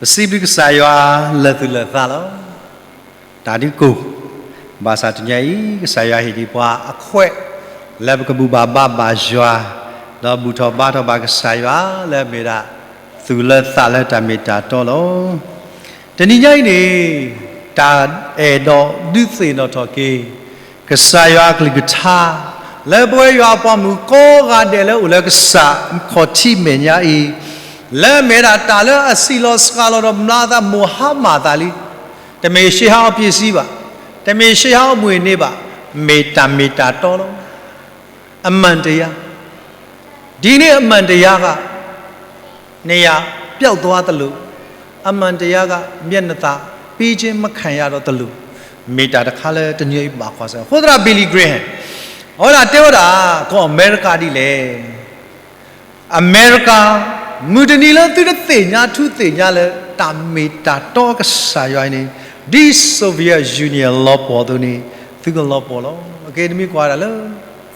ပစံးဘျုးကစၢ်ယွၤလၢာ်သူၣ်လၢာ်သးလီၤ. တၢ်ဒုးကိၢ်, ဘၣ်ဆၣ်တနံၤအံၤ ကစၢ်ယွၤဟ့ၣ်ဒံးပှၤအခွဲး လၢပကဘူၣ်ဘၣ်ဘါဘၣ်ယွၤ, ဒီးဘူၣ်ထီၣ်ဘါထီၣ်ဘၣ်ကစၢ်ယွၤ လၢအမ့ၢ်ဒၣ်သူၣ်လၢသးလၢတၢ်မ့ၢ်တၢ်တီလီၤ. တနံၤညါအံၤန့ၣ် တၢ်အဲၣ်ဒိးဒုးသ့ၣ်နီၣ်ထီၣ်က့ၤ ကစၢ်ယွၤအကလုၢ်ကထါ လၢပဝဲယွၤအပှၤမုၣ်ကိးဂၤဒဲးလၢအိၣ်လၢကစၢ်ခီၣ်ထံးမဲာ်ညါအံၤ, လၢအမ့ၢ်ဒၣ်တၢ်လၢအစံၣ်လီၤစှၤလီၤဒီးမျးသးမိၢ်ဟါမၢ်သးလံ, တမ့ၢ်ရှ့ဟါအီပျ့ၤစံဘၣ်, တမ့ၢ်ရှ့ဟါအီမှံၤန့ၢ်ဘၣ်, မ့ၢ်တၢ်မ့ၢ်တၢ်တီလီၤ. အမှန်တရား, ဒီနေ့အမှန်တရားက နေရာပျောက်သွားသလို, အမှန်တရားက မျက်နှာသာ ပေးခြင်းမခံရတော့သလို, မ့ၢ်တၢ်တခါလၢတနံၤအံၤဘၣ်ကွၢ်စ့ၢ်ကီး အဃိသတး Billy Graham အဝဲဒၣ်တဲဝဲဒၣ် ကီၢ်အမဲရကၤဒ်လဲၣ် အမဲရကၤ မုၢ်တနံၤလၢသုတသ့ၣ်ညါ ထူသ့ၣ်ညါလၢ တၢ်မ့ၢ်တၢ်တီကစၢ်ယွၤအံၤန့ၣ်, ဒ် Soviet Union လီၤပှီၢ်အသိးန့ၣ် သုကလီၤပှီၢ်လီၤ. အကဲ နမ့ၢ်ကွၢ်ဝဲဒၣ်လၢ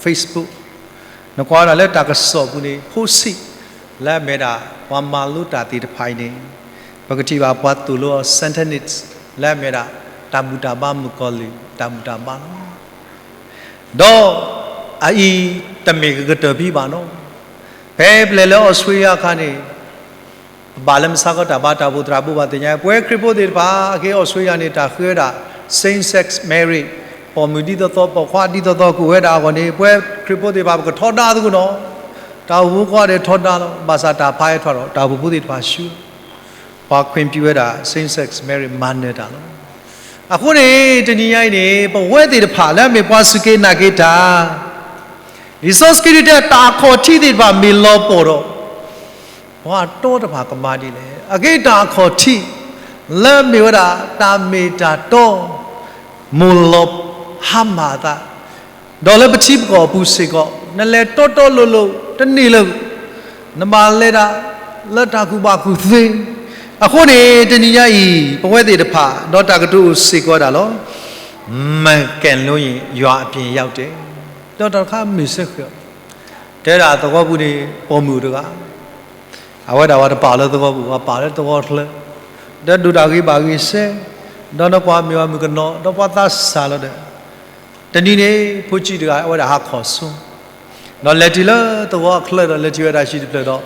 Facebook, နကွၢ်ဝဲဒၣ်လၢတၢ်ကစီၣ်ပူၤန့ၣ် ဖိဆံး လၢအမ့ၢ်ဒၣ် ပှၤမၤလိတၢ်သ့ၣ်တဖၣ်အံၤန့ၣ်, ပကထံၣ်ဘၣ်ပှၤသိၣ်လိ Satanist လၢအမ့ၢ်ဒၣ် တၢ်ဘူၣ်တၢ်ဘါမုၣ်ကီၤလံၢ် တၢ်ဘူၣ်တၢ်ဘါလီၤ. ဒီးအအံၤတမ့ၢ်ကကတၢၢ်ဖံးဘၣ်နီၤ. ဖဲပလဲၤလၢအီစထြ့လယါအခါန့ၣ်, ပဘၣ်လၢမဆါခီတၢ်ဘါတၢ်ဘိးသရၣ်ဘိးဘၣ်သ့ၣ်ညါ, ပဝဲခရံာ်ဖိသ့ၣ်တဖၣ် အက့ၤအီစထြ့လယါန့ၣ် တၢ်ဃ့ဝဲဒၣ် same sex marriage, ပိာ်မုၣ်ဒ်သိးသိး ပိာ်ခွါဒ်သိးသိး ကအိၣ်ဝဲဒၣ်အဂီၢ်န့ၣ် ပဝဲခရံာ်ဖိသ့ၣ်တဖၣ် ပကထီဒါသကိးနီၤ. တၢ်အိၣ်ဖှိၣ်ဖိခွါဒီးထီဒါလီၤ. ဘၣ်ဆၣ်တၢ်ဖးဟဲထီၣ်ဒီး တၢ်အိၣ်ဖှိၣ်ဖိသ့ၣ်တဖၣ်ဆူ ပှၤခွင့်ပြုဝဲဒၣ် same sex marriage မၤနၢၤတၢ်လီၤ. အဃိန့ၣ် တနံၤညါအံၤန့ၣ် ပဝဲသ့ၣ်တဖၣ်လၢအမ့ၢ်ပှၤစူၢ်က့ၤနာ်က့ၤတၢ်, လံာ်စီဆှံတဲ တၢ်အခီၣ်ထံးသ့ၣ်တဖၣ်မ့ၢ်လီၤပှီၢ်ဒီး ပှၤအတီတဖၣ်ကမၤဒ်လဲၣ်. အက့ၤတၢ်အခီၣ်ထံး လၢအမ့ၢ်ဝဲဒၣ်တၢ်မ့ၢ်တၢ်တီ မိၢ်လီၤဟါမၢ်အသး, ဒီးလၢပထံပကီၢ်အပူၤစ့ၢ်ကီး နလဲၤတီတီလိၤလိၤတန့ၢ်လၢၤ, နဘၣ်လဲၤဒၣ်လၢတၢ်ကူၣ်ဘၣ်ကူၣ်သ့. အဃိန့ၣ် တနံၤညါအံၤ ပဝဲသ့ၣ်တဖၣ် ဒီးတၢ်ကတိၤအိၣ်စ့ၢ်ကီးဝဲဒၣ်လီၤ. မကဲၤလိယွၤအပျ့ၤရောက်တယ်, ဒီးတၢ်တခါမုာ်စ့ၢ်ကီး, တဲဒၣ်သဝီပူၤန့ၣ် ပိာ်မုၣ်တဂၤ အဝဲဒၣ်ဝဲတပာ်လၢသဝီပူၤ, ပာ်လၢသဝီချၢ, ဒီးဒိၣ်တၢ်ဂ့ၤဘၣ်ဂ့ၤစဲ, ဒီးနကွၢ်မ့ၢ်ဝဲမုၣ်ကနီၤ ဒီးပှၤသးစၢ်လီၤဒီး, တနံၤန့ၣ် ဖိဆံးတဂၤ အဝဲဒၣ်ဟးခီၣ်ဆိ, ဒီးလဲၤတုၤလၢသဝီအချၢဒီး လဲၤထံၣ်ဝဲဒၣ်ဟံၣ်တဖျၢၣ်ဒီး,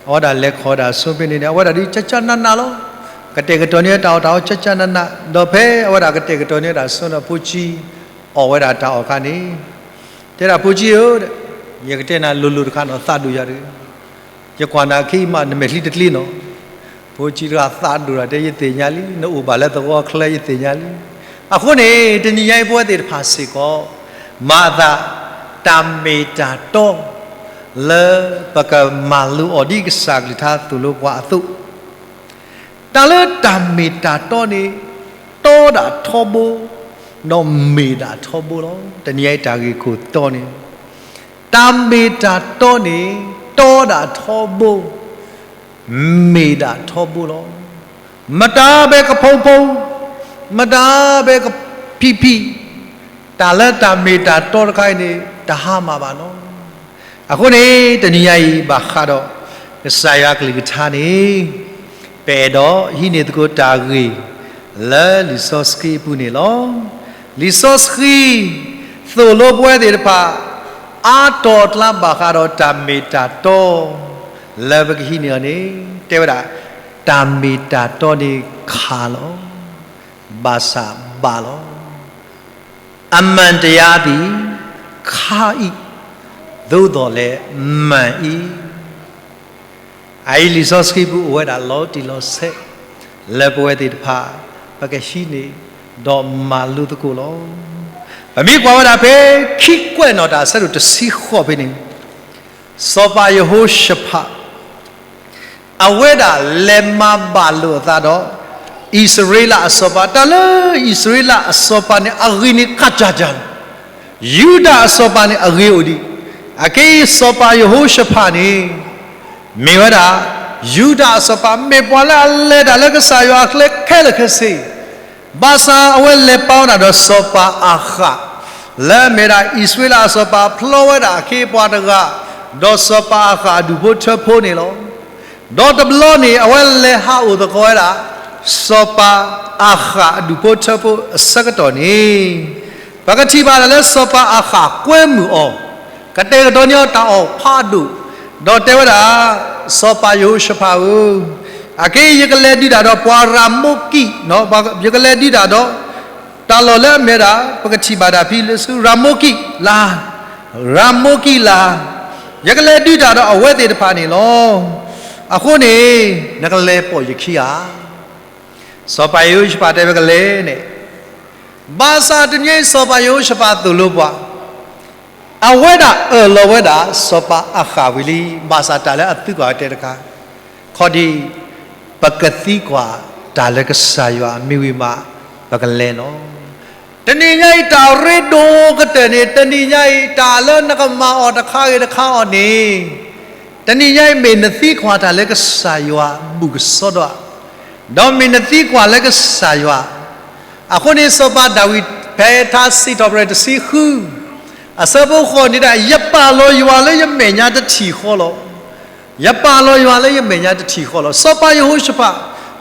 အဝဲဒၣ်လဲၤခီၣ်ဝဲဒၣ်ဆိဖဲန့ၣ်န့ၣ် အဝဲဒၣ်ဒ်ကၠၢ်ကၠၢ်နးနးလီၤ. ကတဲာ်ကတီၤန့ၢ်တၢ်အီၣ်တၢ်အီကၠၢ်ကၠၢ်နးနး, ဒီးဖဲအဝဲဒၣ်ကတဲာ်ကတီၤန့ၢ်တၢ်ဆိဒီး ဖိဆံးအီၣ်ဝဲဒၣ်တၢ်အီၣ်အခါန့ၣ်, တဲဒၣ်ဖိဆံးဧၢ, ယကတဲနၤလိၤလိၤတခါနီၤ သးဒိၣ်ယၤတဂ့ၤ, ယကွၢ်နၤအခံမး နမဲာ်ချံတကျ့နီၤ. ဖိဆံးတဂၤသးဒိၣ်ဒီးတဲ ယသ့ၣ်ညါလံ, နအိၣ်ဘၣ်လၢသဝီအချၢ ယသ့ၣ်ညါလံ. အဃိန့ၣ် တနံၤညါအံၤပဝဲသ့ၣ်တဖၣ်စ့ၢ်ကီး မၤအသး တၢ်မ့ၢ်တၢ်တီ လၢပကမၤလိအီၤဒ်ကစၢ်ကလုၢ်ကထါသိၣ်လိပှၤအသိး, တၢ်လၢတၢ်မ့ၢ်တၢ်တီန့ၣ် တီဒၣ်ထီဘိ, ဒီးမ့ၢ်ဒၣ်ထီဘိလီၤ. တနံၤအံၤတၢ်ဂ့ၢ်ခိၣ်တီန့ၣ်, တၢ်မ့ၢ်တၢ်တီန့ၣ် တီဒၣ်ထီဘိ, မ့ၢ်ဒၣ်ထီဘိလီၤ. မတၤဘဲကဖိဖိ, မတၤဘဲကဖံးဖံး, တၢ်လၢတၢ်မ့ၢ်တၢ်တီတခါအံၤန့ၣ် တဟါမၢ်ဘၣ်နီၤ. အဃိန့ၣ် တနံၤညါအံၤဘၣ်ဃးဒီး ကစၢ်ယွၤကလုၢ်ကထါန့ၣ်, ပအဲၣ်ဒိးဟံးန့ၢ်သကိးတၢ်ဂ့ၢ် လၢလံာ်စီဆှံအပူၤန့ၣ်လီၤ. လံာ်စီဆှံ သိၣ်လိပဝဲသ့ၣ်တဖၣ် အါတီၤအကျါဘၣ်ဃးဒီးတၢ်မ့ၢ်တၢ်တီ လၢပကဟံးန့ၢ်အီၤန့ၣ် တဲဝဲဒၣ် တၢ်မ့ၢ်တၢ်တီန့ၣ်ခါလီၤ, ဘၣ်ဆၣ်ဘၣ်လီၤ. အမှန်တရားသည် ခါအံၤ သို့သော်လည်းမှန်အံၤ. အအံၤလံာ်စီဆှံပူၤအိၣ်ဝဲဒၣ်လီၤတံၢ်လီၤဆဲး လၢပဝဲသ့ၣ်တဖၣ် ပကဟံးန့ၢ် ဒီးမၤလိသကိးလီၤ. ပမ့ၢ်ကွၢ်ဝဲဒၣ်ဖဲ ခံကွဲးနီၣ်တၢ်အဆၢဒိၣ်တဆံဃိးဖဲန့ၣ်, စီၤပၤယဟိၤၡဖး အဝဲဒၣ်လဲၤမၤဘၣ်လိာ်အသးဒီး အံၣ်စရ့လးအစီၤပၤ, တၢ်လၢအံၣ်စရ့လးအစီၤပၤန့ၣ် အဂ့ၢ်န့ၣ်ကၢ်ကၢ်ကၢ်လီၤ. ယူဒၤအစီၤပၤန့ၣ် အဂ့ၢ်အိၣ်ဒံး. အက့ၢ်စီၤပၤယဟိၤၡဖးန့ၣ် မ့ၢ်ဝဲဒၣ် ယူဒၤအစီၤပၤ မ့ၢ်ပှၤလၢအလဲၤတၢ်လၢကစၢ်ယွၤအကျဲခဲလၢာ်ခဲဆ့, ဘၣ်ဆၣ်အဝဲလဲၤပာ်ဝဲဒၣ်ဒီးစီၤပၤအၤဃး လၢအမ့ၢ်ဒၣ်အံၣ်စရ့လးအစီၤပၤ ဖျီဝဲဒၣ်အခ့အပှၤတဂၤ, ဒီးစီၤပၤအၤဃးအဒူၣ်ဖိထၢဖိန့ၣ်လီၤ. ဒီးတဘျီန့ၣ် အဝဲလဲၤဟးအိၣ်သကိးဝဲဒၣ် စီၤပၤအၤဃးအဒူၣ်ဖိထၢဖိအဆၢကတီၢ်န့ၣ်, ပကထံၣ်ဘၣ်ဒၣ်လၢစီၤပၤအၤဃးကွဲမုာ်အီၤ, ကတဲာ်ကတီၤန့ၢ်အီၤတၢ်အီၣ်ဖးဒိၣ်, ဒီးတဲဝဲဒၣ်, စီၤပၤယဟိၤၡဖးဧၢ, အက့ ယကလဲၤဒုးတၢ်ဒီးပှၤရၤမိကံၣ်, ယကလဲၤဒုးတၢ်ဒီး တၢ်လီၢ်လၢအမ့ၢ်ဝဲဒၣ် ပကထံၣ်ဘၣ်တၢ်ဖဲလၢဆူ ရၤမိကံၣ်လၤ, ရၤမိကံၣ်လၤ, ယကလဲၤဒုးတၢ်ဒီးအဝဲသ့ၣ်တဖၣ်န့ၣ်လီၤ. အဃိန့ၣ် နကလဲၤပိာ်ယခံဧါ. စီၤပၤယဟိၤၡဖးတဲ ပကလဲၤန့ၣ်, ဘၣ်ဆၣ်တနံၤအံၤ စီၤပၤယဟိၤၡဖးသိၣ်လိပှၤ, အဝဲဒၣ်အၢၣ်လီၤဝဲဒၣ် စီၤပၤအၤဃးဝံၤလံ, ဘၣ်ဆၣ်တၢ်လၢအသံကွၢ်တဲတခါ, ခီဒံး ပကသံကွၢ်တၢ်လၢကစၢ်ယွၤမ့ၢ်ဝံၤမး ပကလဲၤလီၤ. တနံၤညါအံၤ တၢ်ရ့ဒိၣ်ကတၢၢ်န့ၣ် တနံၤညါအံၤ တၢ်လၢနကမၤအီၤတခါဂ့ၤတခါအီၤန့ၣ်, တနံၤညါအံၤ မ့ၢ်နသံကွၢ်တၢ်လၢကစၢ်ယွၤဘူၣ်ကစီဒီဧါ, ဒီးမ့ၢ်နသံကွၢ်လၢကစၢ်ယွၤ. အဃိန့ၣ် စီၤပၤဒၤဝံး ဖဲထါစံးထီၣ်ပတြၢၤတဆံဃု အဆၢဖိဃိးန့ၣ်ဒၣ်, ယပာ်လီၤယွၤလၢယမဲာ်ညါတထံၣ်ဃီလီၤ. ယပာ်လီၤယွၤလၢယမဲာ်ညါတထံၣ်ဃီလီၤ. စီၤပၤယဟိၤၡဖး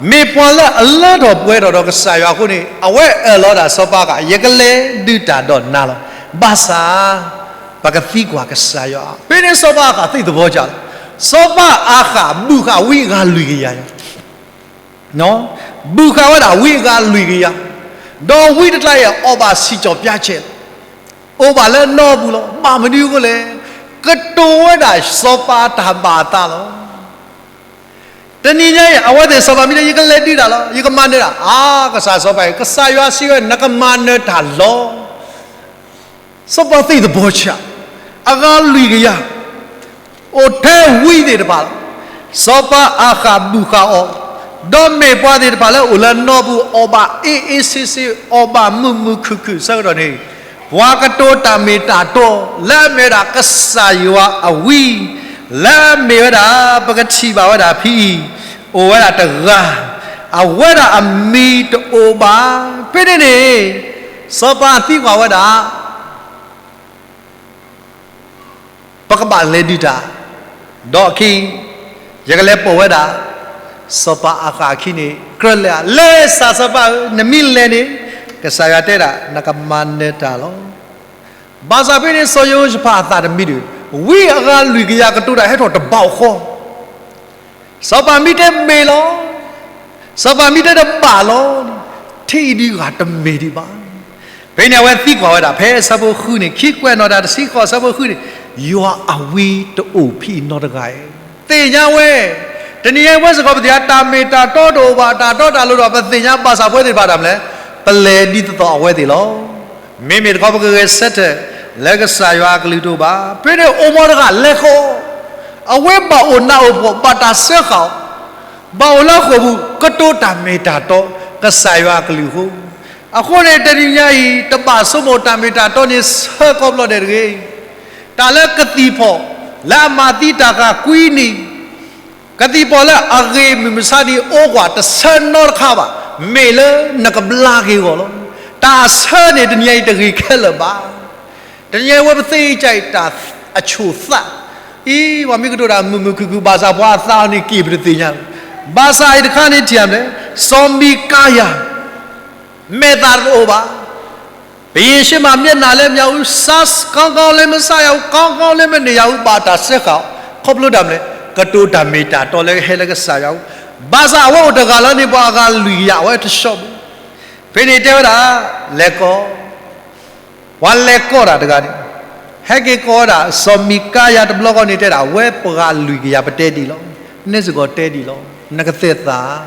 မ့ၢ်ပှၤလၢအလၢထီၣ်ပှဲၤထီၣ်ဒီးကစၢ်ယွၤအဃိန့ၣ် အဝဲအၢၣ်လီၤဒၣ်စီၤပၤအၤဃး, ယကလဲၤဒုးတၢ်ဒီးနၤလီၤ. ဘၣ်ဆၣ် ပကသံကွၢ်ကစၢ်ယွၤ. ဖဲန့ၣ်စီၤပၤအၤဃးသ့ၣ်သဘီကလီၤ. စီၤပၤအၤဃးဘူၣ်ဃာ်ဝံအဂၤလွံၢ်ကယၤ ဘူၣ်ဃာ်ဝဲဒၣ်ဝံအဂၤလွံၢ်ကယၤ, ဒီးဝံတကျါအံၤ အီၣ်ဘၣ်စံၣ်ကၠီၣ်ပၠါဆဲးလီၤ. အိၣ်ဘၣ်လၢနီၢ်ပူၤလီၤ. ဘၣ်မနုၤအဃိလဲၣ်, ကတိၤဝဲဒၣ်စီၤပၤတၢ်ဘၣ်အသးလီၤ. တနံၤညါအံၤ အဝဲသ့ၣ်စီၤပၤမ့ၢ်တဲ ယကလဲၤဒုးတၢ်လီၤ, ယကမၤနၢၤတၢ်, အါ ကစၢ်စီၤပၤအံၤ ကစၢ်ယွၤစံးဝဲ နကမၤနၢၤတၢ်လီၤ. စီၤပၤသ့ၣ်သဘီဆး, အဂၤလွံၢ်ကယၤ အိၣ်ထဲဝံသ့ၣ်တဖၣ်လီၤ. စီၤပၤအၤဃးဘူၣ်ဃာ်အီၤ, ဒီးမ့ၢ်ပှၤသ့ၣ်တဖၣ်လၢအိၣ်လၢနီၢ်ပူၤ အီၣ်ဘၣ်အ့အ့ဆ့ဆ့ အီၣ်ဘၣ်မုာ်မုာ်ခုၣ်ခုၣ်အဆၢကတီၢ်န့ၣ်, ပှၤကတိၤတၢ်မ့ၢ်တၢ်တီ လၢအမ့ၢ်ဝဲဒၣ်ကစၢ်ယွၤအဝံ လၢအမ့ၢ်ဝဲဒၣ် ပကထံၣ်ဘၣ်ဝဲဒၣ်ဖဲအံၤ အိၣ်ဝဲဒၣ်တဂၤ, အဝဲဒၣ်အမံၤတအိၣ်ဘၣ်. ဖဲန့ၣ်န့ၣ် စီၤပၤသံကွၢ်ဝဲဒၣ် ပကဘၣ်လဲၤဒုးတၢ်, ဒီးအခံ ယကလဲၤပိာ်ဝဲဒၣ် စီၤပၤအၤဃးအခံန့ၣ် ကြၢးလဲၤဧါ. လဲၤ ကစၢ်စီၤပၤဧၢ, နမ့ၢ်လဲၤန့ၣ် ကစၢ်ယွၤတဲဒၣ် နကမၤနၢၤတၢ်လီၤ. ဘၣ်ဆၣ်ဖဲန့ၣ် စီၤယဟိၤၡဖးအသးတမံဒုး, ဝံအဂၤလွံၢ်ကယၤကတိၤတၢ်ဟဲထီၣ်တဘၣ်အဃီ စီၤပၤမ့ၢ်တဲမ့ၢ်လီၤ, စီၤပၤမ့ၢ်တဲတဘၣ်လီၤန့ၣ်, ထံၣ်အံၤဒုးဂၤတမ့ၢ်ဒံးဘၣ်. ဖဲန့ၣ်အဝဲသံကွၢ်ဝဲဒၣ် ဖဲအဆၢဖိဃုန့ၣ်, ခံကွဲးနီၣ်တၢ်တဆံဃိး အဆၢဖိဃုန့ၣ်, ယွၤအဝံတအိၣ်ဖဲအံၤနီတဂၤဧၢ, သ့ၣ်ညါဝဲ. တနံၤညါအံၤ ပဝဲစ့ၢ်ကီးပသ့ၣ်ညါ တၢ်မ့ၢ်တၢ်တီတအိၣ်ဘၣ်, တၢ်တီတၢ်လိၤတအိၣ်ဘၣ်, ပသ့ၣ်ညါ ဘၣ်ဆၣ်ပဝဲသ့ၣ်တဖၣ်ဒၣ်မလဲၣ်, ပလဲၤဒ်သိးသိးအဝဲသ့ၣ်လီၤ. မ့မ့ၢ်တခီ ပကဂဲၤဆၢထၢၣ် လၢကစၢ်ယွၤအကလုၢ်တအိၣ်ဘၣ်. ဖဲန့ၣ်အိၣ်မီတဂၤလဲၤဃီၤ, အဝဲဘၣ်အိၣ်နးအိၣ်ဖှီၣ် ဘၣ်တၢ်စၢဃာ်အီၤ, ဘၣ်အိၣ်လၢဃိာ်ပူၤ ကတိၤတၢ်မ့ၢ်တၢ်တီ ကစၢ်ယွၤအကလုၢ်အဃိ. အဃိန့ၣ် တနံၤညါအံၤ တဘၣ်ဆိကမိၣ် တၢ်မ့ၢ်တၢ်တီန့ၣ် ဆၢကိးဘျီဒဲးတဂ့ၤ. တၢ်လၢကသံၣ်ဖီၣ် လၢအမၤသံတၢ်ဃာ်ကွံနံၣ် ကသံၣ်ဖီၣ်လၢအဂ့ၤမုၢ်မဆါတနံၤ အိၣ်ကွၢ်တဆၢနီတခါဘၣ်, မ့ၢ်လၢနကဘျါက့ၤအဂီၢ်လီၤ. တၢ်ဆၢန့ၣ် တနံၤညါအံၤတဂ့ၤခဲလၢာ်ဘၣ်. တနံၤညါအံၤဝဲပသ့ၣ်ညါအံၤ တၢ်အဆိၣ်သး, အံၤ ပှၤမ့ၢ်ကတိၤတၢ်မုာ်မုာ်ခုၣ်ခုၣ် ဘၣ်ဆၣ်ပှၤအသးအီၤန့ၣ်က့ၤပတသ့ၣ်ညါလီၤ. ဘၣ်ဆၣ်အံၤတခါန့ၣ်ထံၣ်ဧါမလဲၣ်, စီၤမံၤကၤယၤ မဲာ်သၣ်တအိၣ်ဘၣ်. ဘုရင်ရှိမှမျက်နှာလည်းမရဘူး, စားကောင်းကောင်းလည်းမစားရဘူး, ကောင်းကောင်းလည်းမနေရဘူး, ဘၣ်တၢ်စၢဃာ်အီၤ, ခီဖျိတၢ်မနုၤလဲၣ်, ကတိၤတၢ်မ့ၢ်တၢ်တီလၢကဟဲလၢကစၢ်ယွၤအအိၣ်, ဘၣ်ဆၣ်အဝဲအိၣ်တဂၤလၢန့ၣ် ပှၤအဂၤလွံၢ်ကယၤ အဝဲတဆီဘၣ်. ဖဲန့ၣ်တဲဝဲဒၣ်, လဲၤကိး ပှၤလဲၤကိးတၢ်တဂၤန့ၣ်, ဟဲက့ၤကိးဝဲဒၣ် စီၤမံၤကါယၤတဘျီဃီန့ၣ် တဲဒၣ် ဝဲပှၤဂၤလွံၢ်ကယၤ ပတဲဒ်လီၤ, န့ၣ်စ့ၢ်ကီးတဲဒ်လီၤ, နကသဲးသး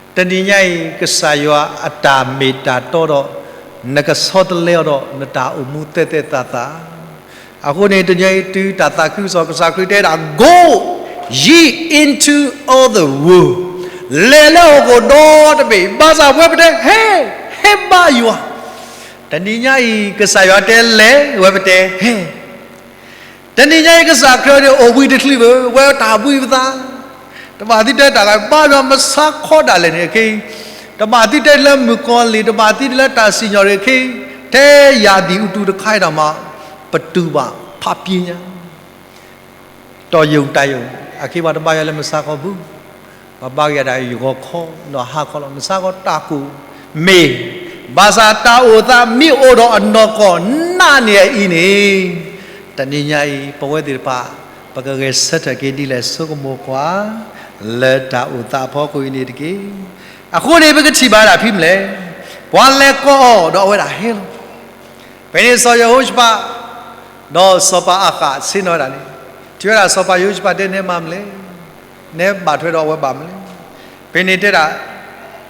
တနံၤညါအံၤ ကစၢ်ယွၤအတၢ်မ့ၢ်တၢ်တီဒီး နကဆီတလဲအီၤဒီး နတၢ်အိၣ်မူသဲးသဲးသးသး. အဃိန့ၣ် တနံၤညါအံၤ တုၤတၢ်သးခုကစီၣ် ကစၢ်ခရံာ်တဲဒၣ် Go ye into all the world, လဲၤလၢဟီၣ်ခိၣ်ဒီတဘ့ၣ်, ဘၣ်ဆၣ်ဝဲပတဲ ဟဲ, ဟဲဘါယွၤ. တနံၤညါအံၤ ကစၢ်ယွၤတဲလဲၤ, ဝဲပတဲဟဲ. တနံၤညါအံၤ ကစၢ်ခရံာ်န့ၣ် အိၣ်ဘှံးတချုးဘၣ်, ဝဲတၢ်ဘှံးပသး, တဘၣ်သုတဲတၢ်ဂၤ ဘါယွၤမဆါခီဒၣ်လဲာ်န့ၣ် အခဲအံၤ, တဘၣ်သုတဲလၢမုၣ်ကီၤလံၢ်, တဘၣ်သုတဲလၢတၢ်စံၣ်ညီၣ်န့ၣ် အခဲအံၤ, ထဲယၤဒံၣ်အူတူတခါအံၤဒီးမး ပတူၢ်ဘၣ်ဖးပျ့ညါ တီၢ်ယုၢ်တၢ်ယုၢ် အက့ပှၤတဘါယွၤလၢမုၢ်ဆါခီပူၤ, ပှၤဘါက့ၤယၤဒၣ်ယဂီၢ်ခီဒီးဟါခီလီၤ. မုၢ်ဆါခီတၢ်ကိၢ်မ့ၢ်, ဘၣ်ဆၣ်တၢ်အိၣ်သးမ့ၢ်အိၣ်ဒီးအနီၢ်ကီၢ်နာ်န့ၢ်အအံၤန့ၣ်, တနံၤညါအံၤ ပဝဲသ့ၣ်တဖၣ် ပကဂဲၤဆၢထၢၣ်က့ၤဒ်လဲၣ် ဆိကမိၣ်ကွၢ် လၢတၢ်အိၣ်သးအဖီခိၣ်အံၤန့ၣ်တက့ၢ်. အဃိန့ၣ် ပကထံၣ်ဘၣ်ဒၣ်ဖဲမနုၤလဲၣ်, ပှၤလဲၤကိးအီၤဒီးအဝဲဒၣ်ဟဲလီၤ. ဖဲန့ၣ်စီၤယဟိၤၡဖး ဒီးစီၤပၤအၤဃးဆ့ၣ်နီၤဝဲဒၣ်န့ၣ်, ထံၣ်ဝဲဒၣ်စီၤပၤယဟိၤၡဖးတဲ နဲမၤမနုၤလဲၣ်, နဲဘၣ်ထွဲဒီးအဝဲဘၣ်မနုၤလဲၣ်. ဖဲန့ၣ်တဲဒၣ်,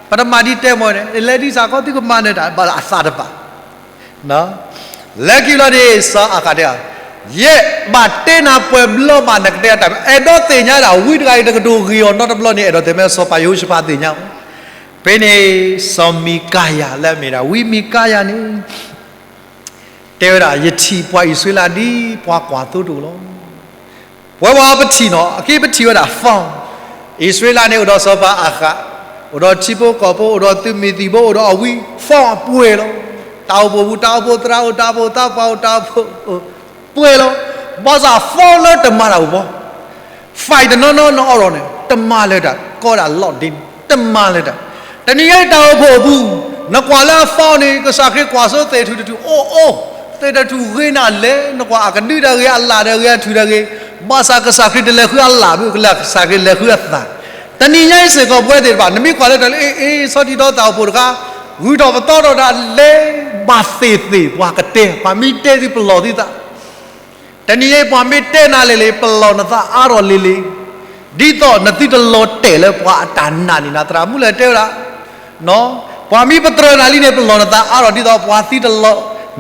ပတမၤဒ်တဲမီၤန့ၣ် လဲၤဒ်စ့ၢ်ကီးသုကမၤန့ၣ်တၢ် ဘၣ်အသးတဘၣ် လၢခံလီၤန့ၣ် စီၤအၤဃးတဲအီၤ, ယဲဘၣ်တဲနၤပှဲၤဘျီမး နကတဲတၢ် အဲၣ်ဒိးသ့ၣ်ညါဒၣ် ဝံတဂၤအံၤတကတိၤဂ့ၤအီၤနီတဘျီန့ၣ် အဲၣ်ဒိးတဲမ့ၢ်စီၤပၤယဟိၤၡဖးသ့ၣ်ညါ. ဖဲန့ၣ် စီၤမံၤကၤယၤလၢအမ့ၢ်ဒၣ် ဝံမံၤကၤယၤန့ၣ် တဲဝဲဒၣ် ယထံၣ်ပှၤအံၣ်စရ့လးဒ်ပှၤကွၢ်သိတအိၣ်လီၤ. ပဝဲပှၤပထံၣ်နီၤ အက့ပထံၣ်ဝဲဒၣ် form, အံၣ်စရ့လးန့ၣ်အိၣ်ဒီးစီၤပၤအၤဃး, အိၣ်ဒီးထံဖိကီၢ်ဖိ အိၣ်ဒီးသုးမုၢ်သံၣ်ဘိ အိၣ်ဒီးအဝံ form ပှဲၤလီၤ. တၢ်အိၣ်ဖှိၣ်ပူၤ တၢ်အိၣ်ဖှိၣ်သရၣ်အိၣ် တၢ်အိၣ်ဖှိၣ်သးပှၢ်အိၣ် တၢ်အိၣ်ဖှိၣ်အိၣ် ပှဲၤလီၤ. ဘၣ်ဆၣ် form လၢတမၤတၢ်အိၣ်ဘီ fight တနီၤနီၤနအီၣ်ဒီးန့ၣ် တမၤလၢၤတၢ် ကီးဒၣ်လီၢ်ဒ့န့ၣ် တမၤလၢၤတၢ်. တနံၤညါအံၤတၢ်အိၣ်ဖှိၣ်အပူၤ နကွၢ်လၢအ form န့ၣ် ကစၢ်ခရံာ်ကွၢ်စိသ့ၣ်ထူၣ်တထူၣ် အိၣ်အိၣ် သ့ၣ်တထူၣ်ဂ့ၤနၤလဲၣ် နကွၢ်အကဒုတၢ်ဂ့ၤ အလၣ်တၢ်ဂ့ၤ အထူၣ်တၢ်ဂ့ၤ, ဘၣ်ဆၣ်ကစၢ်ခရံာ်တလဲၤဃုအလၣ်ဘၣ် ကစၢ်ခရံာ်လဲၤဃုအသး. တနံၤညါအံၤစ့ၢ်ကီးပဝဲသ့ၣ်တဖၣ် နမ့ၢ်ကွၢ်လၢတၢ်လၢ အ့ အ့ ဆီထံဒီသၣ်အိၣ်ဖှိၣ်တခါ ဂုၤထီၣ်ပသီထီၣ်တၢ်လဲၤ ဘၣ်သ့ၣ်သ့ၣ် ပှၤကတဲ ပှၤမ့ၢ်တဲသုပလီၢ်သုသး တနံၤအံၤပှၤမ့ၢ်တဲနၤလံၤလံၤ ပလီၢ်နသးအါထီၣ်လံၤလံၤ, ဒ်သိးနသုတလီၤတဲာ်လၢပှၤအတၢ်နာ်န့ၣ်နၤ သရၣ်မုၣ်လၢတဲဝဲဒၣ်, ပှၤမ့ၢ်ပတြၢၤနၤလံန့ၣ် ပလီၢ်နသးအါထီၣ်ဒ်သိးပှၤသုတလီၤ,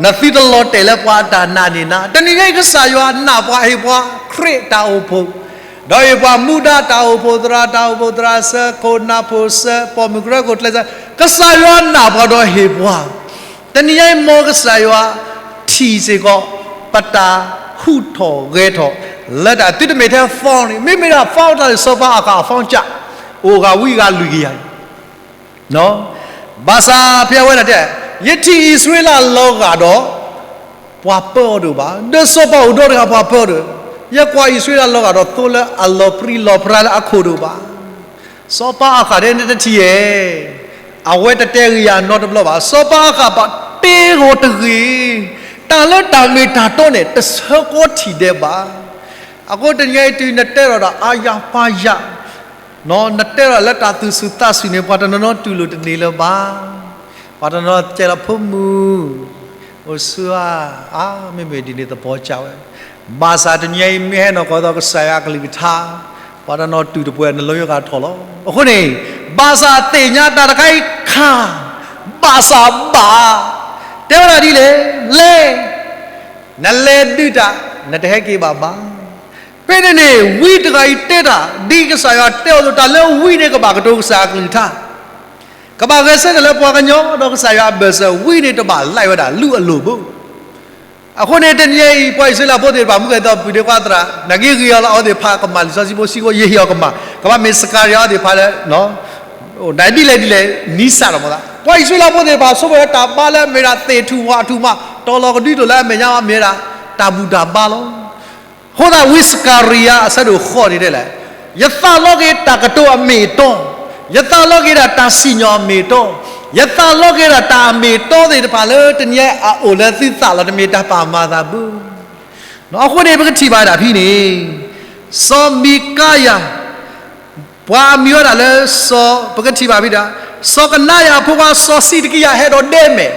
နသုတလီၤတဲာ်လၢပှၤအတၢ်နာ်န့ၣ်နၤ. တနံၤညါအံၤကစၢ်ယွၤနာ်ပှၤ ဟ့ၣ်ပှၤခရံာ်တၢ်အိၣ်ဖှိၣ်, ဒီးဟ့ၣ်ပှၤမူဒါတၢ်အိၣ်ဖှိၣ်သရၣ် တၢ်အိၣ်ဖှိၣ်သရၣ်စၢၤ ခိၣ်နၢ်ဖိစၢၤ ပိာ်မုၣ်ကရၢခိၣ်ကျဲးစၢး ကစၢ်ယွၤနာ်ပှၤဒီးဟ့ၣ်ပှၤ တနံၤညါအံၤ မ်ကစၢ်ယွၤထံၣ်စ့ၢ်ကီး ပတၢ်ဟူးထီၣ်ဂဲၤထီၣ် လၢတၢ်သုတမ့ၢ်ထဲ form န့ၣ် မ့မ့ၢ်ဒၣ် form တၢ်လၢစီၤပၤအၤဃးအ form ကၠး အိၣ်ဂၤဝံဂၤလွံၢ်ကယၤန့ၣ် ဘၣ်ဆၣ်ဖဲအဝဲဒၣ်တဲ ယထံၣ်အံၣ်စရ့လးလီၤဂာ်ဒီး ပှၤပၢအီၤဒိၣ်ဘၣ်, ဒီးစီၤပၤအိၣ်ဒီတဂၤပှၤပၢအီၤဒိၣ်, ယကွၢ်အံၣ်စရ့လးလီၤဂာ်ဒီးသိလၢအလီၤပြံလီၤပြါလၢအခိၣ်ဒိၣ်ဘၣ်. စီၤပၤအၤဃးတဲန့ၣ်တထံၣ်ဧါ, အဝဲတတဲဂ့ၤယၤနီတဘျီဘၣ်. စီၤပၤအၤဃးဘၣ်တဲဂီၤတဂ့ၤ, တၢ်လၢတၢ်မ့ၢ်တၢ်တီန့ၣ် တဆၢကီထံၣ်ဒဲးဘၣ်. အဃိတနံၤညါအံၤတုၤနတဲထီၣ်ဒီးအါယၤပါယၤ နတဲထီၣ်လၢတၢ်သူၣ်ဆူၣ်သးဆူၣ်န့ၣ် ပှၤတနီၤနီၤတူၢ်လိာ်တန့ၢ်လၢၤဘၣ်. ပှၤတနီၤနီၤတဲလီၤဖိမုၣ် အိၣ်ဆူၣ်ဧါ, အါ မ့မ့ၢ်ဒ်န့ၣ်သပှၢ်ကၢ်ဝဲ, ဘၣ်ဆၣ်တနံၤညါအံၤမ့ၢ်ဟဲနီၢ်ကီၢ်သီးကစၢ်ယွၤအကလုၢ်ကထါ, ပှၤတနီၤတူၢ်တပှဲၤ နလီၤယိၤဂၤထီၣ်လီၤ. အဃိန့ၣ် ဘၣ်ဆၣ်သ့ၣ်ညါတၢ်တခါအံၤခါ, ဘၣ်ဆၣ်ဘၣ်, တဲဝဲဒၣ်ဒ်လဲၣ်, လဲၤ နလဲၤဒုးတၢ် နတဟဲက့ၤဘၣ်ဘၣ်. ဖဲန့ၣ်န့ၣ် ဝံတဂၤအံၤတဲတၢ် ဒ်ကစၢ်ယွၤတဲအီၤအသိး တၢ်လၢဝံန့ၣ်ကဘၣ်ကတိၤကစၢ်အကလုၢ်ကထါ, ကဘၣ်ဂဲၤဆၢထၢၣ်လၢပှၤကညီဒီးကစၢ်ယွၤအဘၢၣ်စၢၤ, ဝံန့ၣ်တဘၣ်လၢ်ဝဲဒၣ် လုၢ်အလိၣ်ဘၣ်. အဃိန့ၣ် တနံၤအံၤ ပှၤအံၣ်စရ့လးဖိသ့ၣ်တဖၣ် မူကဲသိးပုၢ်ဒ့ခွါသရၣ် နာ်က့ဂ့ၤအီၤလၢအဝဲသ့ၣ်တဖၣ် ကမၤလံာ်စီဆှံဖိစံးဖိ ယဟ့ၣ်အီၤကမၣ်, ကဘၣ်မ့ၢ်စကၤရယၤအဝဲသ့ၣ်တဖၣ်လၢ ဒ်လဲၣ်ဒ်လဲၣ် နံစၢ်လီၤမးသး ပှၤအံၣ်စရ့လးဖိသ့ၣ်တဖၣ် ဆိကမိၣ်ဝဲတၢ်ဘါလၢအမ့ၢ်ဒၣ်သ့ၣ်ထူၣ်ဝၣ်ထူၣ်မး တီၤလီၤကဒုတိၢ်လၢအမဲာ်ညါမ့ၢ်ဝဲဒၣ် တၢ်ဘူၣ်တၢ်ဘါလီၤ. အဃိသတး ဝံစကၤရယၤအဆၢဒိၣ်ဃိးန့ၣ်တဲလဲၣ်, ယသးလီက့ၤတၢ်ကတိၤအမ့ၢ်အတီ, ယသးလီက့ၤဒၣ်တၢ်စံၣ်ညီၣ်အမ့ၢ်အတီ, ယသးလီက့ၤဒၣ်တၢ်အမ့ၢ်အတီသ့ၣ်တဖၣ်လၢတနံၤအံၤအအိၣ်လၢသုသးလီၤ တမ့ၢ်တၢ်ပာ်မၤသးဘၣ်. အဃိန့ၣ် ပကထံၣ်ဘၣ်ဒၣ်ဖဲန့ၣ် စီၤမံၤကါယၤ ပှၤအမံၤဝဲဒၣ်လၢ စီၤ ပကထံၣ်ဘၣ်ဖဲဒၣ် စီၤကနါယၤအဖိခွါစီၤစံးတကံယၤဟဲဒီးဒဲမဲာ်,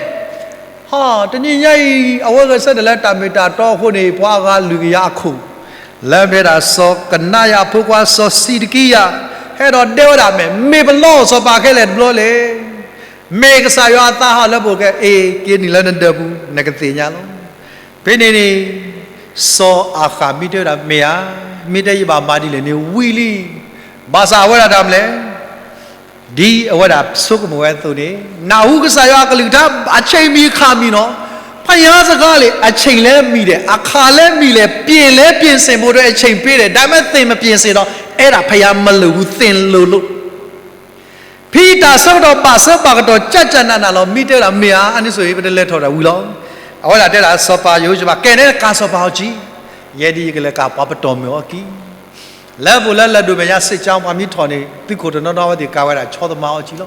ဟီ တနံၤညါအံၤ အဝဲဂဲၤဆၢထၢၣ်လၢတၢ်မ့ၢ်တၢ်တီအဃိန့ၣ် ပှၤအဂၤလွံၢ်ကယၤအခိၣ် လၢမ့ၢ်ဒၣ်စီၤကနါယၤအဖိခွါစီၤစံးတကံယၤ ဟဲဒီးဒဲဝဲဒၣ်မဲာ်, မ့ၢ်ပလီၢ်စီၤပၤခဲလၢာ်တဘျီလဲၣ်. မ့ၢ်ကစၢ်ယွၤအသးဟးလၢပအိၣ်ကဲ အ့ၣ် က့ၤနုာ်လၢနဒၢးပူၤ နကသ့ၣ်ညါလီၤ. ဖဲန့ၣ်န့ၣ် စီၤအၤဃးမ့ၢ်တဲဝဲဒၣ် မ့ၢ်ဧါ, မ့ၢ်တဲယဘၣ်မၤဒ်လဲၣ်န့ၣ် ဝံၤလံ. ဘၣ်ဆၣ်အဝဲဒၣ်တၢ်မနုၤလဲၣ်, ဒ်အဝဲဒၣ်ဆိကမိၣ်ဝဲအသိးန့ၣ် နၢ်ဟူကစၢ်ယွၤအကလုၢ်ကထါ အဆံးမံၤခါမံၤနီၤ, ဖယါစကားလံ အဆံးလဲမံၤဒဲး အခါလဲမံၤလဲၣ် ပြင်လဲပြင်ဆင်ဖို့အတွက်အချိန်ပေးတယ် ဒါပေမဲ့သင်မပြင်ဆင်တော့ အဲ့ဒါဘုရားမလုပ်ဘူး သင်လုပ်လို့ ဖဲတၢ်ဆၢကတီၢ် ဘၣ်ဆၢဘၣ်ကတီၢ် ကၠၢ်ကၠၢ်နးနးလီၤ မ့ၢ်တဲဝဲဒၣ်မ့ၢ်ဧါ, အန့ၣ်ဆိအံၤ ပတလဲၤထီၣ်တၢ်ဝံၤလီၤ. အဝဲဒၣ်တဲဒၣ် စီၤပၤယဟိၤၡဖး ကဲန့ၣ်ကၤစီၤပၤဟီၣ်ကံ, ယဲဒ်ယကလဲၤကၤပှၤပတီၢ်မုၢ်အီၤကံ လၢပူၤလၢလၢၢ်ဒိၣ်မဲာ်ညါ စံၣ်ကၠီ ပှၤမ့ၢ်ထီၣ်န့ၣ် သုးခိၣ်တနီၤနီၤဝဲသ့ၣ်ကးဝဲဒၣ် ဆီသမါအီကၠံလီၤ.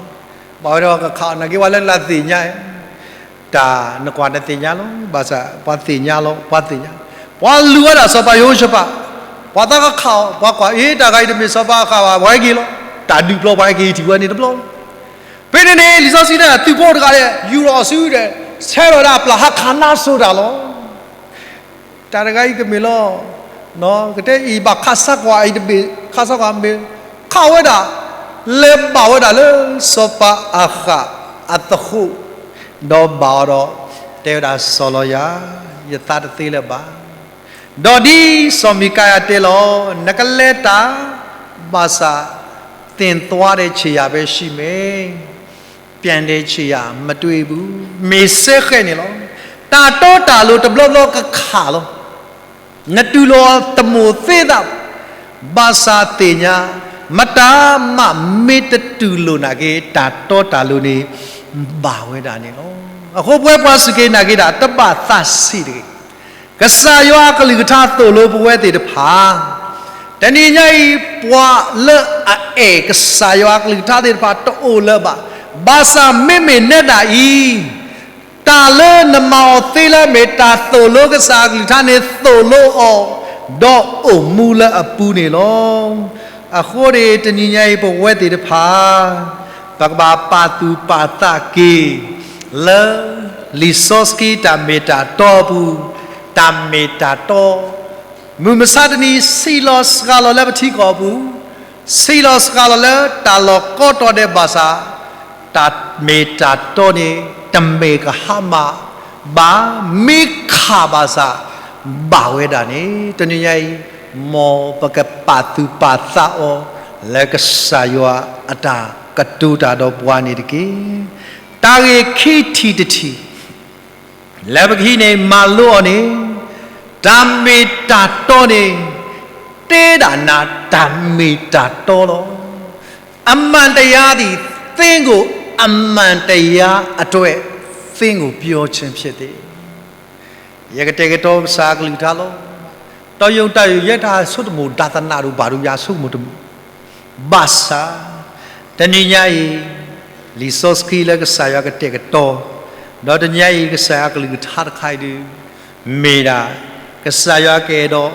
ဘၣ်ဝဲဒီးကခးအီၤ နာ်က့ပှၤလၢနသ့ၣ်ညါ တၢ်နကွၢ်နသ့ၣ်ညါလီၤ. ဘၣ်ဆၣ်ပှၤသ့ၣ်ညါလီၤ ပှၤသ့ၣ်ညါ, ပှၤလူၤဝဲဒၣ်စီၤပၤယဟိၤၡဖး, ပှၤသးကခးအီၤ ပှၤကွၢ် အ့ တၢ်ဂၤအံၤတမ့ၢ်စီၤပၤအဃၣ်ဘၣ် ပှၤဟဲက့ၤလီၤ. တၢ်ဒုးပျီပှၤဟဲက့ၤထံၣ်ဝဲန့ၣ်တဘျီလီၤ. ဖဲန့ၣ်န့ၣ် လံာ်စီဆှံတဲ သုးဖိတဂၤဒီး ယူၤထီၣ်အစုဒီး ဆဲးထီၣ်ဝဲဒၣ်အပျၢ် ဟးခးနါစိၤတၢ်လီၤ. တၢ်တဂၤအံၤကမ့ၢ်လီၤ. ကတဲအံၤ ဘၣ်ခးဆါကွၢ်အံၤတဘ့ၣ် ခးဆါကွၢ်မ့ၢ် ခးဝဲဒၣ် လဲၤဘၣ်ဝဲဒၣ်လၢစီၤပၤအဃၣ်အသဃိး, ဒီးဘၣ်အီၤဒီး တဲဝဲဒၣ် စီၤလီၤယၤ, ယသးတသ့လၢၤဘၣ်. ဒီးဒ်စီၤမံၤကယၤတဲလီၤ, နကလဲၤတၢ် ဘၣ်ဆၣ် သင်သွားတဲ့ခြေရာပဲရှိမယ်, ပြန်တဲ့ခြေရာမတွေ့ဘူး, မ့ၢ်စဲဃဲးန့ၣ်လီၤ. တၢ်တီတၢ်လိၤတဘျီဘျီကခးလီၤ. နတူၢ်လိာ်တမိၣ်သ့သး, ဘၣ်ဆၣ်သ့ၣ်ညါ မတၤမးမ့ၢ်တတူၢ်လိာ်နာ်က့ တၢ်တီတၢ်လိၤန့ၣ် ဘၣ်ဝဲဒၣ်န့ၣ်လီၤ. အဃိပဝဲပှၤစူၢ်က့ၤနာ်က့ၤတၢ် တဘၣ်သးဆံးတဂ့ၤ. ကစၢ်ယွၤအကလုၢ်ကထါသိၣ်လိပဝဲသ့ၣ်တဖၣ်, တနံၤညါအံၤ ပှၤလၢအအဲၣ်ကစၢ်ယွၤအကလုၢ်ကထါသ့ၣ်တဖၣ်တအိၣ်လၢၤဘၣ်. ဘၣ်ဆၣ်မ့မ့ၢ်နဲဒၣ်အံၤ တၢ်လၢနမၤအီၤသ့လၢမ့ၢ်တၢ်သိၣ်လိကစၢ်အကလုၢ်ကထါန့ၣ် သိၣ်လိအီၤ ဒီးအိၣ်မူလၢအပူၤန့ၣ်လီၤ. အဃိန့ၣ် တနံၤညါအံၤ ပဝဲသ့ၣ်တဖၣ် ပကဘၣ်ပာ်သူၣ်ပာ်သးက့ၤ လၢ လံာ်စီဆှံတၢ်မ့ၢ်တၢ်တီအပူၤ, တၢ်မ့ၢ်တၢ်တီ မုၢ်မဆါတနံၤ ဆံးလီၤစှၤလီၤလၢပထံကီၢ်အပူၤ, ဆံးလီၤစှၤလီၤလၢတၢ်လီၢ်ကိးတီၤဒဲးဘၣ်ဆၣ်, တၢ်မ့ၢ်တၢ်တီန့ၣ် တမ့ၢ်ကဟါမၢ်ဘၣ်, မ့ၢ်ခးဘၣ်ဆၣ် ဘၣ်ဝဲဒၣ်န့ၣ် တနံၤညါအံၤ မ်ပကပာ်သူၣ်ပာ်သးအီၤ လၢကစၢ်ယွၤအတၢ်ကတိၤတၢ်ဒီးပှၤန့ၣ်တက့ၢ်. တၢ်ဂ့ၢ်ခံထံၣ်တထံၣ် လၢပကဟံးန့ၢ်မၤလိအီၤန့ၣ်, တၢ်မ့ၢ်တၢ်တီန့ၣ် တဲဒၣ်နၤတၢ်မ့ၢ်တၢ်တီလီၤ. အမှန်တရားသည် သင့်ကို အမှန်တရားအတွက် သင့်ကိုပြောခြင်းဖြစ်သည်. ယကတဲာ်ကတီၤကစၢ်အကလုၢ်ကထါလီၤ. တၢ်ယိာ်တၢ်ယိာ် ယဲတၢ်ဆိကမိၣ်ဒၣ်သနၣ်ဒိၣ်ဘၣ်ဒိၣ် ယဆိကမိၣ်တမုာ် ဘၣ်ဆၣ် တနံၤညါအံၤ လံာ်စီဆှံလၢကစၢ်ယွၤကတဲာ်ကတီၤ, ဒီးတနံၤညါအံၤ ကစၢ်ယွၤကလုၢ်ကထါတခါအံၤဒုး မ့ၢ်ဒၣ် ကစၢ်ယွၤကအဲၣ်ဒိး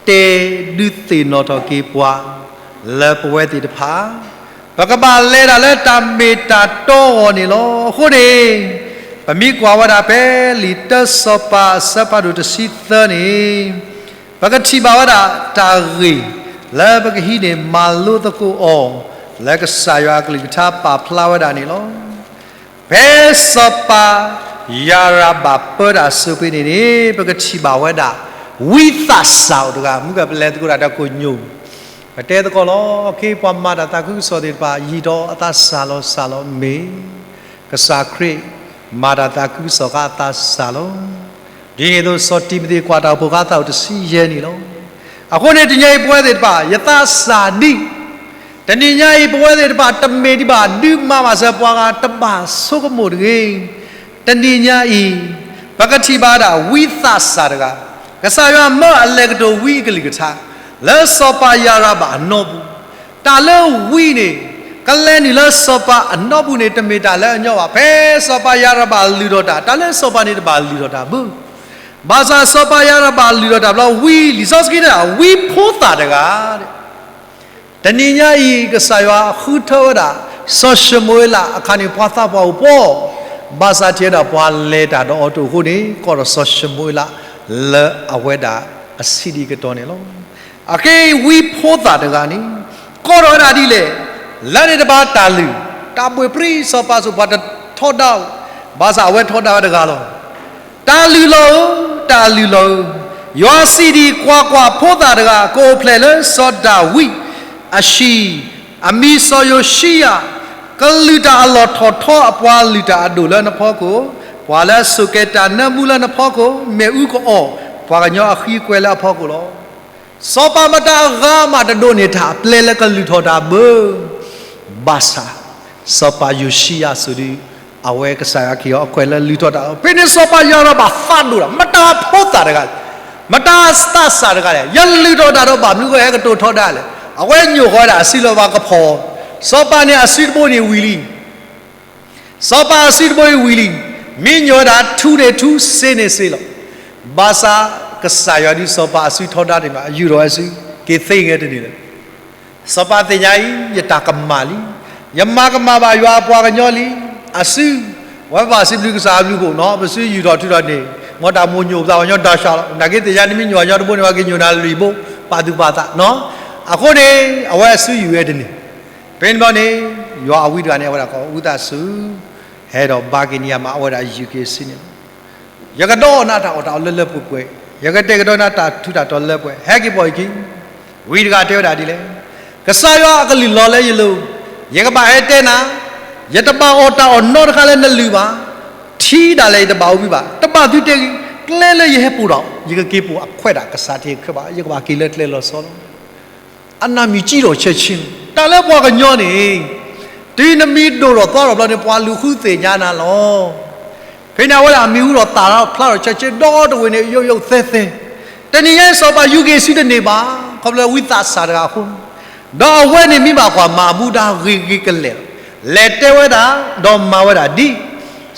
တဲဒုးသ့ၣ်နီၣ်ထီၣ်က့ၤပှၤ လၢပဝဲသ့ၣ်တဖၣ် ပကဘၣ်လဲၤတၢ်လၢတၢ်မ့ၢ်တၢ်တီအဂီၢ်န့ၣ်လီၤ. အဃိန့ၣ် ပမ့ၢ်ကွၢ်ဝဲဒၣ်ဖဲလံာ်တၢစီၤပၤအဆၢဖးဒိၣ်တဆံသၢန့ၣ် ပကထံၣ်ဘၣ်ဝဲဒၣ်တၢ်ဂ့ၢ် လၢပကဟံးန့ၢ်မၤလိသကိးအီၤ လၢကစၢ်ယွၤအကလုၢ်ကထါပာ်ဖျါဝဲဒၣ်န့ၣ်လီၤ. ဖဲစီၤပၤယၤရဘၣ်ပၢတၢ်အဆိဖဲန့ၣ်န့ၣ် ပကထံၣ်ဘၣ်ဝဲဒၣ် ဝံသးစၢ်အိၣ်တဂၤ မ့ၢ်ကပလဲၤသကိးတၢ်ဒီးကိၣ်ညိၣ် ပတဲသကိးလီၤ. အခ့ပှၤမၤတၢ်သးခုကစီၣ်သ့ၣ်တဖၣ် ယံာ်ဒီးအသးစၢ်လီၤစၢ်လီၤမ့ၢ် ကစၢ်ခရံာ်မၤတၢ်သးခုကစီၣ်အခါအသးစၢ်လီၤ. ဒ်န့ၣ်အသိး စီၤတံၤမသ့းကွၢ်တၢ်အိၣ်ဖှိၣ်အခါ အသးအိၣ်တဆံယဲၢ်နံၣ်လီၤ. အဃိန့ၣ် တနံၤအံၤပဝဲသ့ၣ်တဖၣ် ယသးစၢ်ဒံး တနံၤညါအံၤ ပဝဲသ့ၣ်တဖၣ် တမ့ၢ်ဒံးဘၣ် ဒုးမၤဘၣ်စၢၤပှၤဂၤတဘၣ်ဆိကမိၣ်တဂ့ၤ. တနံၤညါအံၤ ပကထံၣ်ဘၣ်ဒၣ်ဝံသးစၢ်တဂၤ, ကစၢ်ယွၤမၢအလဲၤကတိၤဝံအကလုၢ်ကထါ လၢစီၤပၤယၤရဘၣ်အနီၢ်ပူၤ, တၢ်လၢဝံန့ၣ် ကလဲၤနုာ်လၢစီၤပၤအနီၢ်ပူၤန့ၣ် တမ့ၢ်တၢ်လၢအညီဘၣ်. ဖဲစီၤပၤယၤရဘၣ်လုၢ်ထီၣ်တၢ် တၢ်လၢစီၤပၤန့ၣ်တဘၣ်လုၢ်ထီၣ်တၢ်ဘၣ်. ဘၣ်ဆၣ်စီၤပၤယၤရဘၣ်လုၢ်ထီၣ်တၢ်ဘျီ ဝံလံာ်စီဆှံတဲဒၣ် ဝံဖိသၣ်တဂၤ တနံၤညါအံၤ ကစၢ်ယွၤဃုထၢဝဲဒၣ် စီၤၡမူၤအ့လးအခါန့ၣ် ပှၤသးပှၢ်အိၣ်ပှီၢ်, ဘၣ်ဆၣ်ထံၣ်ဝဲဒၣ်ပှၤလဲၤတၢ်ဒီးအီၤတအိၣ်အဃိန့ၣ် ကိးထီၣ်စီၤၡမူၤအ့လး လၢအဝဲဒၣ်အဆံးဒံးကတီၢ်န့ၣ်လီၤ. အခဲအံၤဝံဖိသၣ်တဂၤန့ၣ် ကိးထီၣ်ဝဲဒၣ်ဒ်လဲၣ်, လၢန့ၣ်တဘၣ်တၢ်လုၢ်, တၢ်ဘှ့ၣ်ပြံစီၤပၤဆိၣ် ပှၤတထီဒါအီၤ, ဘၣ်ဆၣ်အဝဲထီဒါဝဲတဂၤလီၤ. တၢ်လုၢ်လီၤဧၢ, တၢ်လုၢ်လီၤဧၢ, ယွၤစံးဒ်အံၤ, ကွၢ်ကွၢ်, ဖိသၣ်တဂၤ ကအိၣ်ဖျဲၣ်လၢစီၤဒၤဝံးအဟံၣ်, အမံၤစီၤယိၤၡံယၤ, ကလုၢ်တၢ်အလီၢ်ထီၣ်ထီအပှၤလုၢ်တၢ်အဒိၣ်လၢနဖီခိၣ်, ပှၤလၢအစိာ်ကဲတၢ်နၢမူလၢနဖီခိၣ်, မ့ၣ်အူကအီၣ်, ပှၤကညီအဃံအကွဲလၢအဖီခိၣ်လီၤ. စီၤပၤမတၤအဂၤမးတဒိးန့ၢ်တၢ်အပျဲလၢကလုၢ်ထီၣ်တၢ်ဘၣ်. ဘၣ်ဆၣ် စီၤပၤယိၤၡံယၤဆိၣ်ဒုး အဝဲကစၢ်ယွၤက့ၤအီၤအကွဲၢ်လၢလုၢ်ထီၣ်တၢ်လီၤ. ဖဲန့ၣ်စီၤပၤယၤရဘၣ်သးဒိၣ်ဒၣ် မတၤဖိသၣ်တဂၤလဲၣ်. မတၤသးစၢ်တဂၤလဲၣ်, ယလုၢ်ထီၣ်တၢ်ဒီးဘၣ်မနုၤဃိဟဲကတိၤထီဒါလဲၣ်. အဝဲညိးဃီဝဲဒၣ်အစုလၢပှၤကဖီၣ်, စီၤပၤန့ၣ်အစုတဘိန့ၣ်ဝံၤလံ. စီၤပၤအစုတဘိအံၤဝံၤလံ, မ့ၢ်ညိးဝဲဒၣ်ထူန့ၣ်ထူ စ့န့ၣ်စ့လီၤ. ဘၣ်ဆၣ်ကစၢ်ယွၤဒုးစီၤပၤအစုထီဒါတ့ၢ်မး အယူၢ်ထီၣ်ဝဲစု, က့ၤသ့ဂဲၤတန့ၢ်လၢၤ. စီၤပၤသ့ၣ်ညါအံၤ ယတၢ်ကမၣ်လံ, ယမၤကမၣ်ဘၣ်ယွၤအပှၤကညီလံ, အစု, ဝဲဘၣ်စံးဘျုးကစၢ်အဘျုးအဖှိၣ်နီၤ, ပစုယူၢ်ထီၣ်ထုးထီၣ်န့ၣ်, မ်တၢ်မိၣ်ညိၣ်ပသးပှၤကညီတၢ်ဆှးလီၤ, နာ်က့သ့ၣ်ညါနမ့ၢ်ညိၣ်အညီတဘိန့ၣ် ပှၤက့ၤညိၣ်နၤလွံၢ်ဘိ, ပာ်သူၣ်ပာ်သးနီၤ. အဃိန့ၣ် အဝဲအစုယူၢ်ဝဲတန့ၢ်. ဖဲန့ၣ်ဘျီန့ၣ် ယွၤအဝံတဂၤန့ၣ် အဝဲဒၣ်ကိးဝံသးစူၤ ဟဲဒီးဘါက့ၤန့ၢ်ယၤမး အဝဲဒၣ်ယူၢ်က့ၤစုန့ၣ်လီၤ. ယကဒီးနၤတၢ်အီၣ်တၢ်အီလၢလၢပှဲၤပှဲၤ, ယကတဲာ်ကတီၤနၤတၢ်ထူးတၢ်တီၤလၢပှဲၤ, ဟဲက့ၤပိာ်ယခံ, ဝံတဂၤတဲဝဲဒၣ်ဒ်လဲၣ်, ကစၢ်ယွၤအကလုၢ်လီၤလၢယလိၤ, ယကဘၣ်ဟဲတဲနၤ, ယတဘၣ်အီၣ်တၢ်အီၣ်နီတခါလၢနလုၢ်ဘၣ်, ထံဒၣ်လဲာ်ယတဘၣ်အူဘံၣ်ဘၣ်, တဘၣ်သုတဲဂ့ၤ, ကျဲလၢယဟဲပိာ်ဒီး ယကက့ၤပိာ်အခွဲးဒၣ်ကစၢ်ထံးခဲဘၣ်, ယကဘၣ်က့ၤလၢကျဲလီၤဆီလီၤ. အနၢ်မံၤကံထီၣ်ဆၢဆ့, တၢ်လၢပှၤကညီန့ၣ်, တုၤနမံၤဒိၣ်ထီၣ်သီထီၣ်ဘျီန့ၣ် ပှၤလူၤဃုသ့ၣ်ညါနၤလီၤ. ဖဲန့ၣ်အဝဲဒၣ်အမံၤဟူထီၣ်သၣ်ထီၣ်ဖျါထီၣ်ဆၢဆ့ ဒီတဝ့ၤန့ၣ် ယိယိသဲသဲ, တနံၤညါအံၤစီၤပၤယူၢ်က့ၤစုတန့ၢ်ဘၣ်, ခီဖျိလၢဝံသးစၢ်တဂၤအဃိ, ဒီးအဝဲန့ၣ်မ့ၢ်ဘၣ်ကွၢ်မၤအမူဒါဂ့ၤဂ့ၤကလဲာ်လီၤ. လဲၤတဲဝဲဒၣ်, ဒီးမၤဝဲဒၣ်ဒ်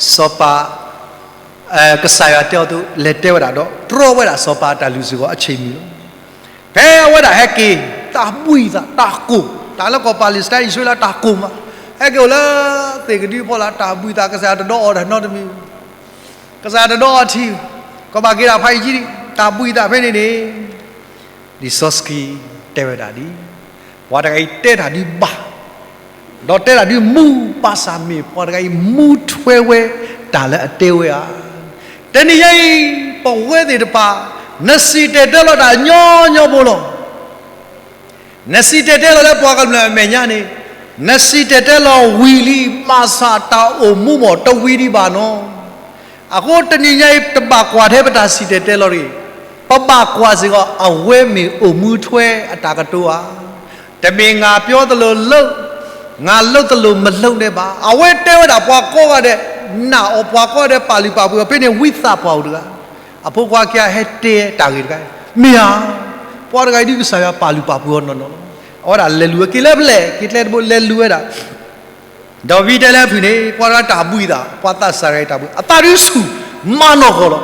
စီၤပၤ ကစၢ်ယွၤတဲအီၤအသိး လဲၤတဲဝဲဒၣ်ဒီး တြီဝဲဒၣ်စီၤပၤအတၢ်လုၢ်စ့ၢ်ကီးအဆ့ၣ်မံၤလီၤ. ဖဲအဝဲဒၣ်ဟဲက့ၤ တၢ်ဘှံးသးတၢ်ကိၢ်, တၢ်လၢကီၢ်ပၤလ့းစတံ အံၣ်စရ့လးတၢ်ကိၢ်မး, ဟဲက့ၤအိၣ်လၢသ့ၣ်ကဒုအဖီလာ် တၢ်ဘှံးသး ကစၢ်ယွၤတဒီးအီၤတၢ်နီတမံၤ, ကစၢ်ယွၤတဒီးအီၤထံ, ကဘၣ်က့ၤဒၣ်ဖးယံၤကံဒံ, တၢ်ဘှံးသးဖဲန့ၣ်န့ၣ် လံာ်စီဆှံတဲဝဲဒၣ်ဒ်, ပှၤတဂၤအံၤတဲတၢ်ဒုးဘၣ်, ဒီးတဲတၢ်ဒုးမူ, ဘၣ်ဆၣ်မ့ၢ်ပှၤတဂၤအံၤမူထွဲဝဲတၢ်လၢအတဲဝဲဧါ. တနံၤညါအံၤ ပဝဲသ့ၣ်တဖၣ် နစံၣ်တဲၤတဲလီၤတၢ်ညီညီဖိလီၤ. နစံၣ်တဲၤတဲလီၤလၢပှၤကမျၢၢ်အမဲာ်ညါန့ၣ်, နစံၣ်တဲၤတဲလီၤဝံၤလံ, ဘၣ်ဆၣ်တၢ်အိၣ်မူမ့ၢ်တဝံၤဒံးဘၣ်နီၤ. အဃိတနံၤညါအံၤ တဘၣ်ကွၢ်ထဲပတၢ်စံၣ်တဲၤတဲလီၤတဂ့ၤ, ပဘၣ်ကွၢ်စ့ၢ်ကီး အဝဲမ့ၢ်အိၣ်မူထွဲအတၢ်ကတိၤဧါ. တမ့ၢ်ငါပြောသလိုလုပ်, ငါလုပ်သလိုမလုပ်န့ၣ်ဘၣ်. အဝဲတဲဝဲဒၣ်ပှၤကိးဂၤဒဲးနာ်အီၤ, ပှၤကိးဂၤဒဲးပာ်လုၢ်ပာ်ပှ့ၤအီၤ, ဖဲန့ၣ်ဝံသးပှၢ်အိၣ်တဂၤ, အဖိခွါခံဂၤဟဲတဲတၢ်ဂ့ၢ်တခါ, မ့ၢ်ဧါ, ပှၤတဂၤအံၤဒ်ကစၢ်ယွၤပာ်လုၢ်ပာ်ပှ့ၤအီၤနီၢ်နီၢ်လီၤ. အဝဲဒၣ်လဲၤလူၤဝဲက့ၤလၢပျဲၢ်, က့ၤကျဲတဘိလဲၤလူၤဝဲဒၣ် ဒီးဝံတဲလၢအဖုၣ်န့ၣ် ပှၤတဂၤတၢ်ဘှံးသး, ပှၤသးစၢ်တဂၤအံၤတၢ်ဘှံး, အသးဒုးဆူၣ်မးနီၢ်ကီၢ်လီ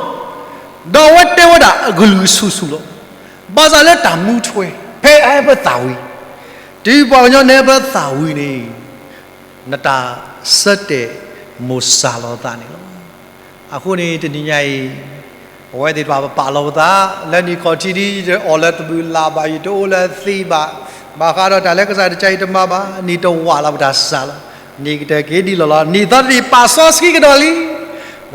ၤ. ဒီးအဝဲတဲဝဲဒၣ်အကလုၢ်ဆူၣ်ဆူၣ်လီၤ. ဘၣ်ဆၣ်လၢတၢ်မူထွဲ, ဖဲအဟဲပသးဝံၤ, တုၤပှၤကညီနဟဲပသးဝံၤန့ၣ် နတၢ်ဆၢတဲာ်မိၢ်စၢ်လီၤသးန့ၣ်လီၤ. အဃိန့ၣ် တနံၤညါအံၤ ပဝဲသ့ၣ်တဖၣ်ပပာ်လီၤပသး လၢနံၣ်ခီၣ်ထံးဒ် ယတအီၣ်လၢတဘျုးလၢ်ဘၣ်, ယတအိၣ်လၢသံဘၣ်, ဘၣ်ဃးဒီးတၢ်လၢကစၢ်တကဲအံၤတမၤဘၣ်, နံၣ်တဝာ်လီၤပတၢ်စၢ်လီၤ. နံၣ်ကတၢၢ်က့ၤဒ်လီၢ်လီၤ, နံၣ်သီတနံၣ်ပာ်စီဆှံကဒီးလံ.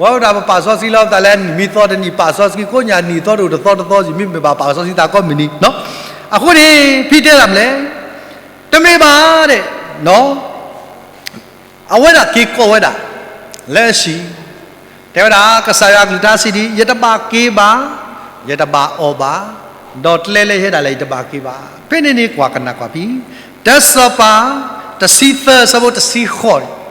ဝဲဒၣ်ပပာ်စီဆှံလီၤပသးလၢနံၣ်မံသီတနံၣ်ပာ်စီဆှံ, ကိးညါနံၣ်သီတအိၣ်တသီတသီ, ယမ့ၢ်မ့ၢ်ဘၣ်ပာ်စီဆှံသးကိးမုၢ်နံၤနီၤ. အဃိန့ၣ် ဖံတဲဒၣ်မလဲၣ်, တမ့ၢ်ဘၣ်ဒဲး အဝဲဒၣ်က့ၤကိးဝဲဒၣ် လၢအဟံၣ်, တဲဝဲဒၣ် ကစၢ်ယွၤအကလုၢ်တၢ်စံးဒ်အံၤ, ယတဘၣ်က့ၤဘၣ်, ယတဘၣ်အီၣ်ဘၣ်, ဒီးကျဲလၢယဟဲဒၣ်လဲာ် ယတဘၣ်က့ၤဘၣ်. ဖဲန့ၣ်န့ၣ် ကွၢ်ကနၣ်ကွၢ်ဖံ, တၢစီၤပၤ တဆံသၢ အဆၢဖိတဆံဃိးန့ၣ်,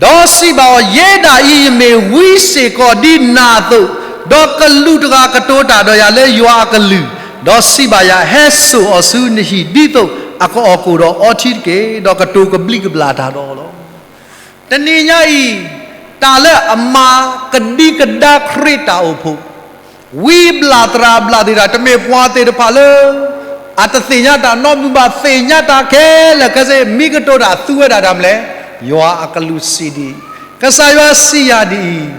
ဒီးစံးဘၣ်အီၤ, ယဲဒၣ်အံၤ ယမ့ၢ်ဝံစ့ၢ်ကီးဒ်နၤအသိး, ဒီးကလူးတဂၤကတိၤတၢ်ဒီးယၤလၢယွၤအကလုၢ်, ဒီးစံးဘၣ်ယၤ, ဟဲစိာ်အီၤဆူနဟံၣ်ဒ်သိး အကအီၣ်ကိၣ်ဒီးအီထံတက့ၢ်, ဒီးကတိၤကဘျံးကဘျၣ်တၢ်ဒီးအီၤလီၤ. တနံၤညါအံၤ တၢ်လၢအမၤကဒံကဒါခရံာ်တၢ်အိၣ်ဖှိၣ်, ဝံဘျၣ်သရၣ်ဘျၣ်သ့ၣ်တဖၣ် တမ့ၢ်ပှၤသ့ၣ်တဖၣ်လၢ အတသ့ၣ်ညါတၢ်နီတမံၤဘၣ်, သ့ၣ်ညါတၢ်ခဲလၢာ်ခဲဆ့, မ့ၢ်ကတိၤတၢ်သူဝဲဒၣ်တၢ်မလဲၣ်, ယွၤအကလုၢ်စံးဒ်အံၤ, ကစၢ်ယွၤစံးယၤဒ်အံၤ,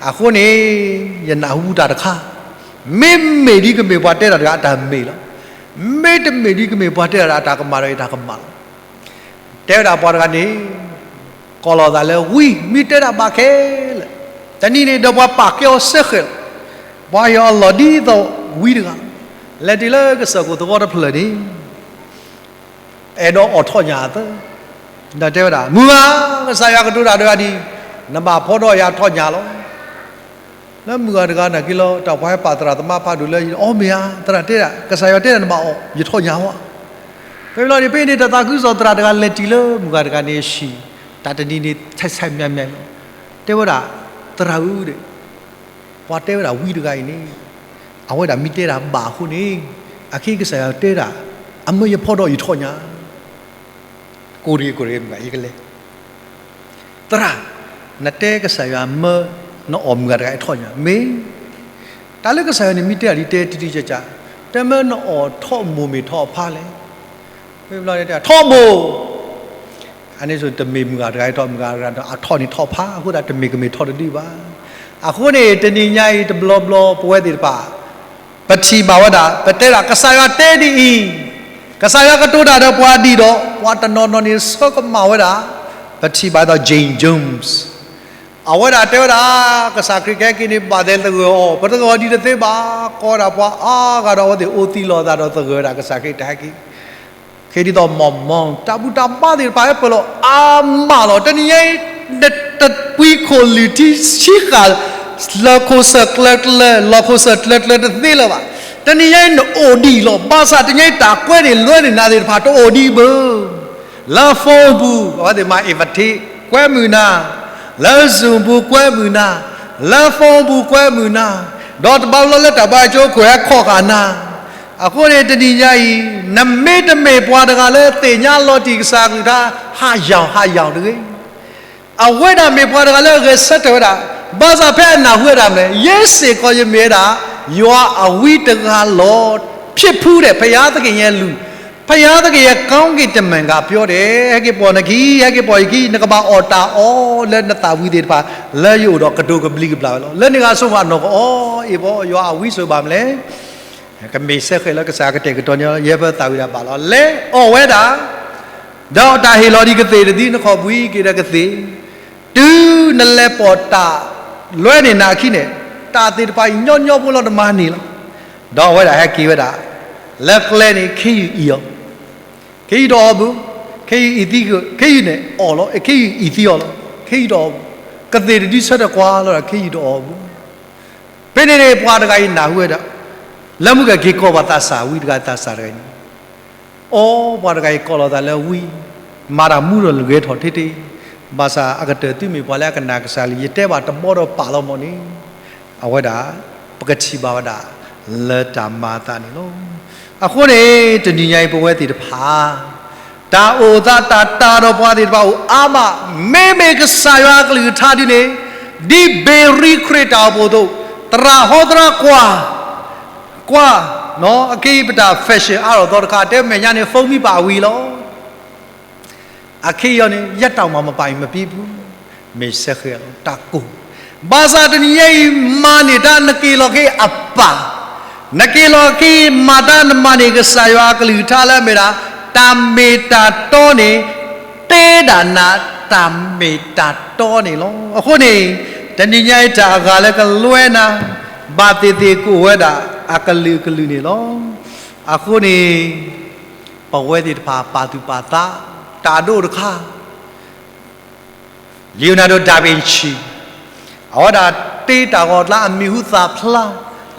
အဃိန့ၣ် ယနၢ်ဟူတၢ်တခါ, မ့မ့ၢ်ဒ်ကမ့ၢ်ပှၤတဲတၢ်တဂၤအတၢ်မ့ၢ်လီၤ. မ့တမ့ၢ်ဒ်ကမ့ၢ်ပှၤတဲတၢ်တဂၤအတၢ်ကမၣ်ဒီးယတၢ်ကမၣ်လီၤ. တဲဝဲဒၣ်ပှၤတဂၤန့ၣ် ကိးလီၤသးလၢဝံ, မ့ၢ်တဲဒၣ်ဘၣ်ခဲလၢာ်, တနံၤန့ၣ်ဒီးပှၤပာ်ကဲအီၤစ့ၢ်ကီးလီၤ. ပှၤဟ့ၣ်အီၤလီၢ်ဒ်သိးဝံတဂၤ, လဲၤတုၤလၢကစၢၢ်ခိၣ်သဝီတဖျၢၣ်န့ၣ် အဲၣ်ဒိးအီၣ်ထီၣ်ညၣ်အသၢ, ဒီးတဲဝဲဒၣ်, မုၢ်ဂၤ, ကစၢ်ယွၤကတိၤတၢ်ဒီးယၤဒ်အံၤ, နဘၣ်ဖီဒီးယၤထီၣ်ညၣ်လီၤ. လၢမုၢ်ဂၤတဂၤနာ်က့လီၤ, တၢ်ပှၤဟဲပာ်သရၣ်သမါဖးဒိၣ်လၢယၤ, အီ မ့ၢ်ဧါ, သရၣ်တဲဒၣ်, ကစၢ်ယွၤတဲဒၣ်နဘၣ်အီၣ်, ယထီၣ်ညၣ်ဝဲ. ဖဲလီၤန့ၣ် ဖဲန့ၣ်တသးခုကစီၣ်သရၣ်တဂၤလဲၤတုၤလၢမုၢ်ဂၤတဂၤန့ၣ်အဟံၣ်, တၢ်တနံၤန့ၣ် ဆဲးဆဲးမံၤမံၤလီၤ. တဲဝဲဒၣ်, သရၣ်ဧၢ, ပှၤတဲဝဲဒၣ်ဝံတဂၤအံၤန့ၣ် အဝဲဒၣ်မ့ၢ်တဲဒၣ်ဘၣ်အဃိန့ၣ်, အခဲအံၤကစၢ်ယွၤတဲဒၣ်, အမၢယဖီဒီးယထီၣ်ညါ, ကိၣ်တဂ့ၤ ကိၣ်တဂ့ၤ မ့ၢ်ယကလဲၤ, သရၣ်, နတဲကစၢ်ယွၤမၢနအီၣ်မုၢ်ဂၤတဂၤအထီၣ်ညါ မ့ၢ်, တၢ်လၢကစၢ်ယွၤန့ၣ်မ့ၢ်တဲအီၤဒ်တဲတံၤတံၤကၢ်ကၢ်, တမၢနအီၣ်ထီၣ်မိၢ်မ့ၢ်ထီၣ်ဖါလဲၣ်, ထီၣ်မိၢ် အန့ၣ်ဆိတမ့ၢ်မုၢ်ဂၤတဂၤအထီၣ် မုၢ်ဂၤတဂၤဒီး အထီၣ်န့ၣ်ထီၣ်ဖး အဃိသတးတမ့ၢ်ကမ့ၢ်ထီၣ်တဒုဘၣ်. အဃိန့ၣ် တနံၤညါအံၤတဘျီဘျီ ပဝဲသ့ၣ်တဖၣ် ပထံၣ်ဘၣ်ဝဲဒၣ် ပတဲဒၣ် ကစၢ်ယွၤတဲဒ်အံၤ, ကစၢ်ယွၤကတိၤတၢ်ဒီးပှၤဒ်ဒီး ပှၤတနီၤနီၤန့ၣ် ဆၢကမၣ်ဝဲဒၣ်, ပထံၣ်ဘၣ်ဒ်သိး Jim Jones အဝဲဒၣ်တဲဝဲဒၣ် ကစၢ်ခရံာ်ကဟဲက့ၤန့ၣ် ဘၣ်သဲသဂၢၢ်အီၤ, ပတဂၢၢ်အီၤဒံးတသ့ဘၣ်, ကိးဝဲဒၣ်ပှၤအါဂၤဒီးအဝဲသ့ၣ်အိၣ်သံလိာ်သးဒီးသဂၢၢ်ဝဲဒၣ်ကစၢ်ခရံာ်တဟဲက့ၤ ခဲဒ်သိး Mormon တၢ်ဘူၣ်တၢ်ဘါသ့ၣ်တဖၣ်ဟဲပၢၢ်လီၤအါမးလီၤ. တနံၤညါအံၤ တပှံခိၣ်လွံၢ်ထံဆံဃၣ် လီၢ်ခိၣ်စၢၣ်ကျၢၤကျၢၤ လီၢ်ခိၣ်စၢၣ်ကျၢၤကျၢၤတသ့လၢၤဘၣ်. တနံၤညါအံၤနအိၣ်ဒံးလီၤ. ဘၣ်ဆၣ်တနံၤညါအံၤတၢ်ကွဲးန့ၣ်လွဲန့ၢ်နၤသ့ၣ်တဖၣ်တအိၣ်ဒံးဘၣ်. လၢ phone ပူၤ အဝဲသ့ၣ်မၤ invitation ကွဲမုာ်နၤ, လၢ Zoom ပူၤကွဲမုာ်နၤ, လၢ phone ပူၤကွဲမုာ်နၤ, ဒီးတဘျီဘျီလၢတၢ်ဘါယွၤကၠိခိၣ်ဟဲခီၣ်ဃာ်နၤ အဃိန့ၣ် တနံၤညါအံၤ နမ့တမ့ၢ်ပှၤတဂၤလၢသ့ၣ်ညါလီၤတံၢ်ကစၢ်အကလုၢ်ကထါ ဟးယၢ်ဟးယၢ်တဂ့ၤ. အဝဲဒၣ်မ့ၢ်ပှၤတဂၤလၢအဂဲၤဆၢထၢၣ်ဝဲဒၣ်, ဘၣ်ဆၣ်ဖဲအနၢ်ဟူဝဲဒၣ်မ့ၢ်လဲၣ်, ယဲစ့ၢ်ကီးယမ့ၢ်ဝဲဒၣ် ယွၤအဝံတဂၤလီၤ. ဖြစ်ဘူးတဲ့ ဘုရားသခင်ရဲ့လူ, ဘုရားသခင်ရဲ့ကောင်းကင်တမန်ကပြောတယ်, ဟဲက့ၤပိာ်နခံ, ဟဲက့ၤပိာ်ယခံ, နကဘၣ်အီၣ်တၢ်အီလၢနသးဝံၤသ့ၣ်တဖၣ်, လၢယအိၣ်ဒီးကတိၤကဘျံးကဘျၣ်ဝဲလီၤ. လၢန့ၣ်ဂၤဆိဘၣ်နီၢ်ကအီအံၤဘီ, ယွၤအဝံစိၤဘၣ်မ့ၢ်လဲၣ် ကမ့ၢ်စဲဃဲးလၢကစၢ်ကတဲာ်ကတီၤန့ၣ် ယဲပသးဝံၤဒၣ်ဘၣ်လီၤ. လဲၤအီၣ်ဝဲဒၣ်, ဒီးတၢ်ဟ့ၣ်လီၤဒံးကသ့ၣ်တဒု နခီၣ်ဘှံးက့ၤဒီးကသ့ၣ်, တုၤနလဲၤပိာ်တၢ်လွဲန့ၢ်နၤအခံန့ၣ်, တၢ်သ့ၣ်တဖၣ်အံၤညီညီဖိလီၤတမၤန့ၢ်လီၤ. ဒီးအဝဲဒၣ်ဟဲက့ၤဝဲဒၣ်, လၢကျဲန့ၣ် ခ့ယုၢ်အံၤအီၤ, ခ့ယုၢ်တအီၣ်ဘၣ်, ခ့ယုၢ်အံၤသံ, ခ့ယုၢ်န့ၣ်အီၣ်လီၤ, ခ့ယုၢ်အံၤသံအီၤလီၤ, ခ့ယုၢ်တအီၣ်ဘၣ်, ကသ့ၣ်တဒုဆၢထၢၣ်ကွၢ်လီၤဒီး ခ့ယုၢ်တအီၣ်ဘၣ်. ဖဲန့ၣ်န့ၣ် ပှၤတဂၤအံၤနၢ်ဟူဝဲဒၣ်, လၢမုၢ်ကက့ၤကိးပှၤသးစၢ်ဝံတဂၤသးစၢ်တဂၤန့ၣ်, အိ ပှၤတဂၤအံၤကိးလီၤသးလၢဝံ, မၤတၢ်မူဒီးလၢဂဲၤထီၣ်ထဲထဲ, ဘၣ်ဆၣ်အကတၢၢ်သုမ့ၢ်ပှၤလၢအကနၣ်ကစၢ်လံ, ယတဲဘၣ်တဘီဒီးပာ်လီၤမ့ၢ်န့ၣ်, အဝဲဒၣ်, ပကထံၣ်ဘၣ်ဝဲဒၣ်, လၢတၢ်မၤအသးန့ၣ်လီၤ. အဃိန့ၣ် တနံၤညါအံၤပဝဲသ့ၣ်တဖၣ် တၢ်အိၣ်သးတၢ်တာ်ဒီးပှၤသ့ၣ်တဖၣ်အိၣ်အါမး, မ့မ့ၢ်ကစၢ်ယွၤအကလုၢ်ကထါဒ်န့ၣ်, ဒ်ဘ့ရံခရံာ်တၢ်အိၣ်ဖှိၣ်အသိး, သရၣ်ဟီသရၣ်ကွၢ်, ကွၢ်, အခဲအံၤပတၢ် fashion အါထီၣ်သီတခါ, တဲမဲာ်ညါန့ၣ် phone မ့ၢ်ပာ်ဝံၤလီၤ. အခဲအံၤအီၤန့ၣ် ယတၢ်မၤမပာ်အံၤမပံပူၤ, မ့ၢ်စဲဃဲးလီၤ တၢ်ကိၢ်, ဘၣ်ဆၣ်တနံၤညါအံၤ မၤန့ၢ်တၢ်နက့ၤလီၤက့ၤအပၢ်, နက့ၤလီၤက့ၤမၤတၢ်နမၤန့ၢ်ကစၢ်ယွၤအကလုၢ်ကထါလၢအမ့ၢ်ဒၣ်, တၢ်မ့ၢ်တၢ်တီန့ၣ်, တဲဒၣ်နၤတၢ်မ့ၢ်တၢ်တီန့ၣ်လီၤ. အဃိန့ၣ်, တနံၤညါအံၤတၢ်အဂၤလၢကလွဲနၤ, ဘၣ်သ့ၣ်သ့ၣ်ကအိၣ်ဝဲဒၣ်အကလုာ်ကလုာ်န့ၣ်လီၤ. အဃိန့ၣ် ပဝဲသ့ၣ်တဖၣ်ပာ်သူၣ်ပာ်သး, တၢ်ဒိၣ်တခါ Leonardo da Vinci, အဝဲဒၣ်တ့တၢ်ဂီၤကျါအမံၤဟူသၣ်ဖျါ,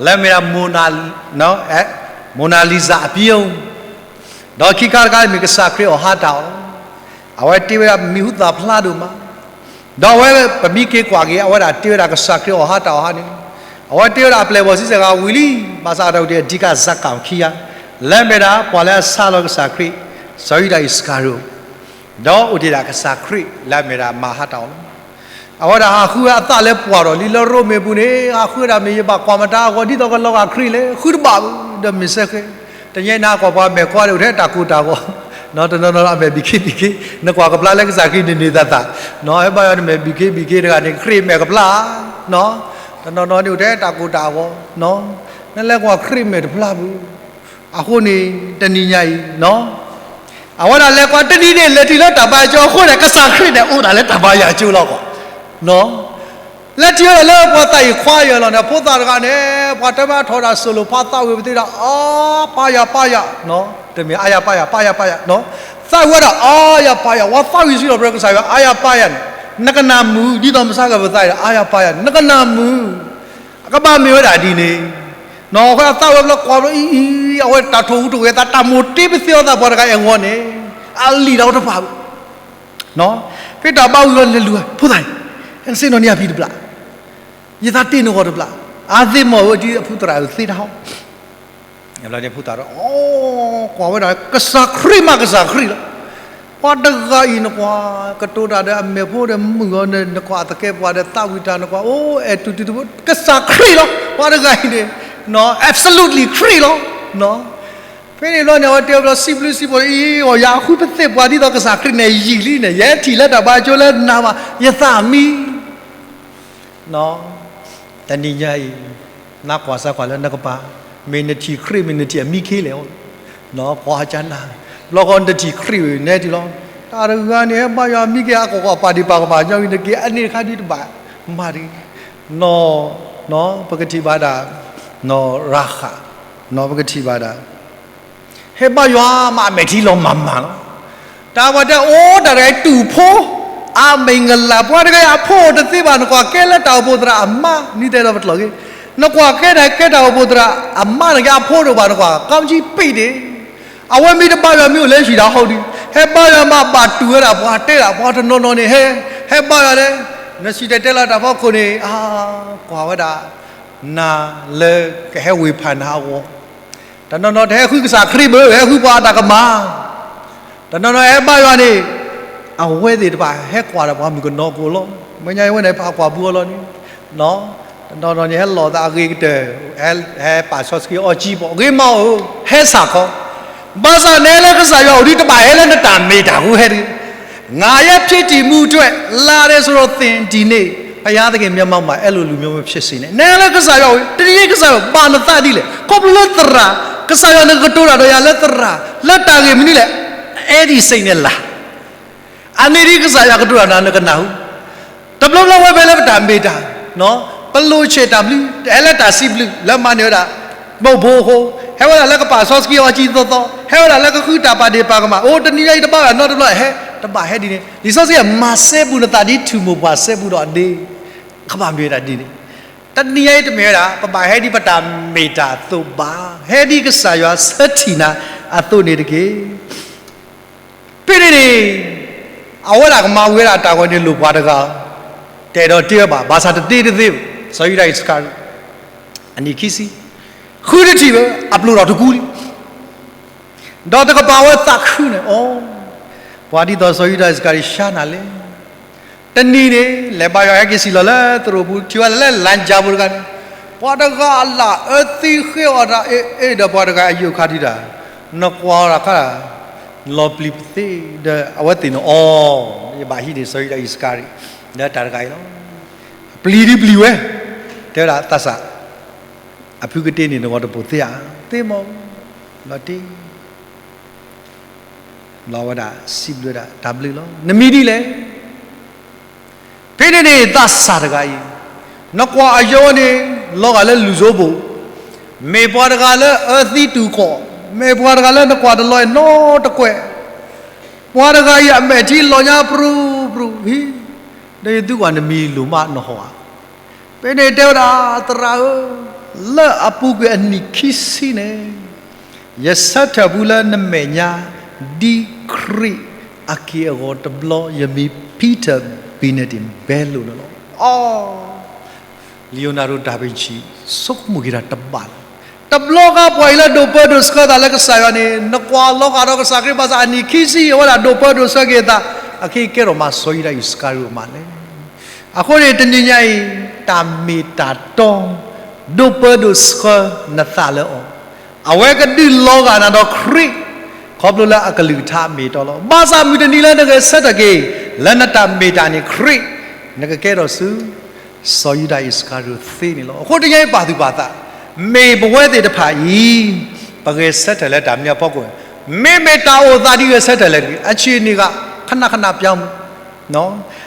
လၢမ့ၢ်ဒၣ် Mona Lisa အပျိ, ဒီးခံခါတခါမ့ၢ်ကစၢ်ခရံာ်အီၣ်ဟါတၢ်အီၣ်, အဝဲတ့ဝဲဒၣ်မံၤဟူသၣ်ဖျါဒိၣ်မး, ဒီးအဝဲပမ့ၢ်က့ၤကွၢ်က့ၤ အဝဲဒၣ်တ့ဝဲဒၣ်ကစၢ်ခရံာ်အီၣ်ဟါတၢ်အီၣ်ဟါန့ၣ်, အဝဲတ့ဝဲဒၣ်အပျဲၢ်အဘီၣ်ဆံဆဲၣ်ဂၤဝံၤလံ, ဘၣ်ဆၣ်အတၢ်အိၣ်တ့ၢ်အဓိကဇာတ်ကောင်ခံဂၤ, လၢမ့ၢ်ဒၣ်ပှၤလၢအဆါလီၤကစၢ်ခရံာ်, စီၤယူဒၤအံၣ်စကၤရံၤ, ဒီးအိၣ်တ့ၢ်ဒၣ်ကစၢ်ခရံာ်လၢအမ့ၢ်ဒၣ်မၤဟါတၢ်အီၣ်လီၤ. အဝဲဒၣ်ဟးဃုအသးလၢပှၢ်ဒီးလံလၢရိမ့ၤပူၤန့ၣ်, ဟးဃုဒၣ်မ့ၢ်ယဘၣ်ကွၢ်မတၤအဂီၢ် ဒ်သိးကလီၤဂာ်ခရံာ်လဲၣ်, ဃုတဘၣ်ဘၣ်, ဒီးမ့ၢ်စဲဃဲး, တနံၤညါအံၤနကွၢ်ပှၤမဲာ်ကွၢ်ဒီးအိၣ်ထဲတၢ်ကိၢ်တၢ်ဂီၤ, တနီၤနီၤအမဲာ်ဘံၣ်ခ့ဘံၣ်ခ့, နကွၢ်ကပျၢ်လၢကစၢ်ခရံာ်န့ၣ်န့ၢ်သးသး, ဟဲဘါယွၤနမဲာ်ဘံၣ်ခ့ဘံၣ်ခ့တဂၤန့ၣ် ခရံာ်မဲာ်ကပျၢ်, တနီၤနီၤန့ၣ်အိၣ်ထဲတၢ်ကိၢ်တၢ်ဂီၤ, နလဲၤကွၢ်ခရံာ်မဲာ်တပျၢ်ဘၣ်. အဃိန့ၣ် တနံၤညါအံၤ အဝဲဒၣ်လဲၤကွၢ်တနံၤန့ၣ် လဲၤတုၤလၢတၢ်ဘါယွၤကၠိအဃိန့ၣ် ကစၢ်ခရံာ်န့ၣ်အိၣ်ဒၣ်လၢတၢ်ဘါယွၤကၠိလီၤ. လဲၤတုၤဝဲဒၣ်လၢပှၤသးအံၤခွါယၢၤလီၤန့ၣ် ဖိသၣ်တဂၤန့ၣ် ပှၤတဲမ့ၢ်ထီၣ်ဒၣ်စိၤလိာ်ဖးသးဝံၤပသ့ၣ်ဒၣ် အါပါယၤပါယၤ, တမ့ၢ်အါယၤပါယၤ ပါယၤပါယၤ, သးဝံၤဝဲဒၣ်အါယၤပါယၤ ပှၤသးဝံၤဆံးလီၤ ပကစၢ်ယွၤအါယၤပါယၤန့ၣ် နကနၢ်မုာ် ဒ်သိးမဆါကပသးအံၤ အါယၤပါယၤန့ၣ် နကနၢ်မုာ် အကဘၣ်မ့ၢ်ဝဲဒၣ်ဒ်န့ၣ်, အဃိအသးဝဲဘျီကွၢ်ဘျီအံၤအံၤ အဝဲတၢ်ထိၣ်ဟူးတဂဲၤသး တၢ်မိၣ်တ့ပသ့အသးပှၤတဂၤအဲၣ်ဂီၢ်န့ၣ် အလံာ်တၢ်အိၣ်တဖၣ်, ဖဲတၢ်ဘါဝံၤလီၤလဲၤလူၤ ဖိသၣ်ဧၢ, စ့နီၤန့ၢ်ယဖံးတဘျီ, ယသးတ့ၢ်နဂီၢ်တဘျီ, အါသ့ၣ်မီၢ်ဧၢ ဒ်အဖုသရၣ်ဧၢသ့တၢ်ဟီ, အဖုသရၣ်ဒီး အိ ကွၢ်ဝဲဒၣ် ကစၢ်ခရံာ်မးကစၢ်ခရံာ်လီၤ. ပှၤတဂၤအံၤနကွၢ် ကတိၤတၢ်ဒီးအမဲာ်ဖိဒီးမုၢ်ဂီၤန့ၣ် နကွၢ်သကဲးပဝးဒီးသးဝံၣ်တၢ် နကွၢ် အိ အဲၣ်တူၢ်တူၢ်တဘိ ကစၢ်ခရံာ်လီၤ. ပှၤတဂၤအံၤန့ၣ် absolutely ခရံာ်လီၤ. ဖဲန့ၣ်ဘျီန့ၣ် အဝဲတဲဝဲဘျီ စံးဘျုးစံးဖှိၣ်အံၤ အီၤ ယၤဃုပသ့ၣ်ပှၤဒ်သိးကစၢ်ခရံာ်န့ၣ်ယံာ်လံန့ၣ် ယဟဲထံၣ်လၢတၢ်ဘါကၠိလၢနၤဘၣ် ယသးမံ တနံၤညါအံၤ နကွၢ်စၢ်ကွၢ်လၢနကပၤ မ့ၢ်နထံၣ်ခရံာ် မ့ၢ်နထံၣ်အမံခ့လဲၣ်, ကွၢ်ကနၤ ဘျီဃီနတထံၣ်ခရံာ်ဝံၤ နဟဲထံၣ်လီၤ. တၢ်တဂၤန့ၣ် ဟဲဘါယွၤမံက့ၤအကကွၢ်ပာ်ဒံးပာ်ကမၣ်ညီဝံၤ နက့ၤအန့ၣ်တခါဒုတဘၣ်မၤတဂ့ၤ, ပကထံၣ်ဘၣ်ဒၣ် ရၤဃး, ပကထံၣ်ဘၣ်ဒၣ် ဟဲဘါယွၤမးအမဲာ်ထံလီၤမၤမၤလီၤ. တၢ်ပှၤတဲအိၣ်တၢ်တဂၤအံၤတူၢ်ဖိ အမ့ၢ်ဂလၢ် ပှၤတဂၤအံၤအဖိတသ့ဘၣ် နကွၢ်ကဲလၢတၢ်အိၣ်ဖှိၣ်သရၣ်အမါ နံၤတဲလီၤပတြီၤက့ၤ, နကွၢ်ကဲတၢ်ကဲတၢ်အိၣ်ဖှိၣ်သရၣ်အမါန့ၣ်က့ အဖိတအိၣ်ဘၣ် နကွၢ် ကီကၠံပံးဒ့ၣ်, အဝဲမ့ၢ်တဘါယွၤမ့ၢ်အိၣ်လၢဟံၣ်ဒီးဟီၣ်ဒုး ဟဲဘါယွၤမးဘၣ်တူၢ်ဝဲဒၣ် ပှၤတဲဒၣ် ပှၤတနီၤနီၤန့ၣ်ဟဲ ဟဲဘါယွၤလၢ နစံၣ်တဲၤတဲလီၤတၢ်ဖီခိၣ်န့ၣ် အါ ကွၢ်ဝဲဒၣ် နၤလၢကဟဲဝ့ၢ်ဖးနၤအဂီၢ် တနီၤနီၤတဟဲဃုကစၢ်ခရံာ်ဘၣ် ဟဲဃုပှၤအတၢ်ကမၣ်, တနီၤနီၤဟဲဘါယွၤန့ၣ် အဝဲသ့ၣ်တဖၣ်ဟဲကွၢ်ဒီးပှၤမုၣ်ကနီၤကိးလီၤ. မ့ၢ်ညါအဝဲန့ၣ် ဖးကွၢ်ဘူးအီၤလီၤန့ၣ်, တနီၤနီၤန့ၣ် ဟဲလီၤသးအဂ့ၤကတၢၢ် ဟဲပာ်စီဆှံအီကၠံပီၤ ဂ့ၤမးဧၢ ဟဲစးခီ, ဘၣ်ဆၣ်နဟဲလၢကစၢ်ယွၤအိၣ်ဒုး တဘၣ်ဟဲလၢနတၢ်မ့ၢ်တၢ်ဃုဟဲတဂ့ၤ. ငါရဲ့ဖြစ်တည်မှုအတွက် လာတယ်ဆိုတော့ သင်ဒီနေ့ ဘုရားသခင်မျက်မှောက်မှာ အဲ့လိုလူမျိုးမဖြစ်စေနဲ့. နဟဲလၢကစၢ်ယွၤအိၣ် တနံၤကစၢ်ယွၤဘၣ်နသးဒ်လဲၣ် ခီဖျိလၢသရၣ်, ကစၢ်ယွၤနကတိၤတၢ်ဒီးယၤလၢသရၣ် လၢတၢ်ဂ့ၢ်မနုၤလဲၣ်, အအဲဒ်စ့ၢ်န့ၣ်လၢ အန့ၣ်ဒ်ကစၢ်ယွၤကတိၤတၢ်နၤနကနၢ်ဟူ, တဘျီဘျီဝဲဖဲလၢပတၢ်မ့ၢ်တၢ်, ပလိၣ်ဆဲးတၢ်ဘျုး ဟဲလၢတၢ်စံးဘျုး လၢမၤန့ၢ်ဝဲဒၣ် မိၢ်ဖိအဃိ, ဟဲဝဲဒၣ်လၢကပာ်စီဆှံအီကၠံသီသီ, ဟဲဝဲဒၣ်လၢကဃုတၢ်ပာ်ဒ့ၣ်ပာ်ကမၣ်, အိၣ်တနံၤညါအံၤတဘၣ်ဘၣ်နီတဘျီဟဲ, တဘၣ်ဟဲဒ်န့ၣ် လံာ်စီဆှံအံၤ မၤစဲဘူးနသးဒ်ထူၣ်မိၢ်ပှၢ်စဲဘူးဒီးအဒ့, ကဘၣ်မ့ၢ်ဝဲဒၣ်ဒ်န့ၣ်, တနံၤညါအံၤတမ့ၢ်ဝဲဒၣ် ပဘၣ်ဟဲဒ်ပတၢ်မ့ၢ်တၢ်အသိးဘၣ်, ဟဲဒ်ကစၢ်ယွၤဆၢထံၣ်နၤအသိးန့ၣ်တက့ၢ်. ဖဲန့ၣ်န့ၣ် အဝဲဒၣ်ကမၤဝံၤဝဲဒၣ်တၢ်ဂီၤန့ၣ် လိၣ်ပှၤတဂၤ, တအဲၣ်ဒိးတ့ဝဲဘၣ်, ဘၣ်ဆၣ်တတ့တသ့ဘၣ်, စီၤယူဒၤအံၣ်စကၤရံၤ, အနံၣ်ခံဆံ, ဃုတထံၣ်ဘၣ်, အပျိၢ်ဒီးတကူလံ, ဒီးတကပၤဝဲသးခုန့ၣ်, အိ, ပှၤဒ်သိးစီၤယူဒၤအံၣ်စကၤရံၤ ရှါနၤလဲၣ်. တနံၤန့ၣ် လဲၤဘါယွၤဟဲက့ၤစံၣ်လီၤလၢသရိာ်ပူၤ ထံၣ်ဝဲဒၣ်လၢလါကၠါပူၤတဂၤန့ၣ်, ပှၤတဂၤအလၢအအၢသံဃ့အီၣ်တၢ် အ့ၣ် အ့ၣ် ဒီးပှၤတဂၤအယိာ်ခါဒုးတၢ်, နကွၢ်တၢ်ခါ, လီၤပျံၤပသ့ဒီး အဝဲသ့ၣ်န့ၣ်အီၤ, ယဘၣ်ဟံးန့ၢ်စီၤယူဒၤအံၣ်စကၤရံၤ လၢတၢ်တဂၤအံၤလီၤ. ပျံၤဒုးပျံၤဝဲ, တဲဝဲဒၣ်သးစၢ်, အဖုကတ့န့ၢ်နဂီၢ်တပိာ်သ့ဧါ, သ့မီၢ်, လီၤတ့ လီၤဝဲဒၣ်စံးဘျုးဝဲဒၣ်တၢ်ဘျုးလီၤ. နမံၤဒ်လဲၣ်. ဖဲန့ၣ်န့ၣ် သးစၢ်တဂၤအံၤ, နကွၢ်အယိာ်န့ၣ် လီၤဂာ်လၢလူၢ်စိဘိၣ်, မ့ၢ်ပှၤတဂၤလၢအအၢသံတူၢ်ဃီၣ်, မ့ၢ်ပှၤတဂၤလၢနကွၢ်တလီၤအဲၣ်နီတကွဲး, ပှၤတဂၤအံၤအမဲာ်ထံလီၤညါပြူၤပြူၤ, ဟံ, ဒီးယသုကွၢ်နမံၤလိၣ်မးနဟီၣ်ဧါ. ဖဲန့ၣ်တဲဝဲဒၣ် သရၣ်ဧၢ, လၢအပူၤကွံာ်အနံၣ်ခံဆံန့ၣ် ယဆၢထၢၣ်ဘူးလၢနမဲာ်ညါ ဒ်ခရံာ်အက့ၢ်အဂီၤတဘျီ ယမံၤ Peter Bernardin Belo န့ၣ်လီၤ. အိ, Leonardo da Vinci ဆိကမိၣ်က့ၤတၢ်တဘၣ်လၢၤ. တဘျီဃီပှၤအံၤလၢဒိးပၢဒိးဆှၢသးလၢကစၢ်ယွၤန့ၣ် နကွၢ်လီၤဂာ်ဒီးကစၢ်ခရံာ်ဘၣ်ဆၣ် အနံၣ်ခံဆံအဝဲဒၣ်ဒိးပၢဒိးဆှၢက့ၤအသး, အခဲအံၤကဲထီၣ်မးစီၤယူဒၤအံၣ်စကၤရံၤမးလဲၣ်. အဃိန့ၣ် တနံၤညါအံၤ တၢ်မ့ၢ်တၢ်တီ ဒိးပၢဒိးဆှၢနသးလၢအီၤ, အဝဲကဒုးလီၤဂာ်နၤဒီးခရံာ် ခီဖျိလၢအကလုၢ်ကထါအမ့ၢ်အတီလီၤ. ဘၣ်ဆၣ်မုၢ်တနံၤလၢနဂဲၤဆၢထၢၣ်က့ၤ လၢနတၢ်မ့ၢ်တၢ်န့ၣ် ခရံာ် နကကဲထီၣ်ဆူ စီၤယူဒၤအံၣ်စကၤရံၤသ့န့ၣ်လီၤ. အဃိတနံၤညါအံၤပာ်သူၣ်ပာ်သး, မ့ၢ်ပဝဲသ့ၣ်တဖၣ်အံၤ ပဂဲၤဆၢထၢၣ်လၢတၢ်မနုၤအဖီခိၣ်, မ့မ့ၢ်တၢ်အိၣ်သးဒ်ဂဲၤဆၢထၢၣ်လဲၣ်တဂ့ၤ, အဆ့ၣ်န့ၣ်ဂ့ၤ ခဏခဏပြောင်းမူ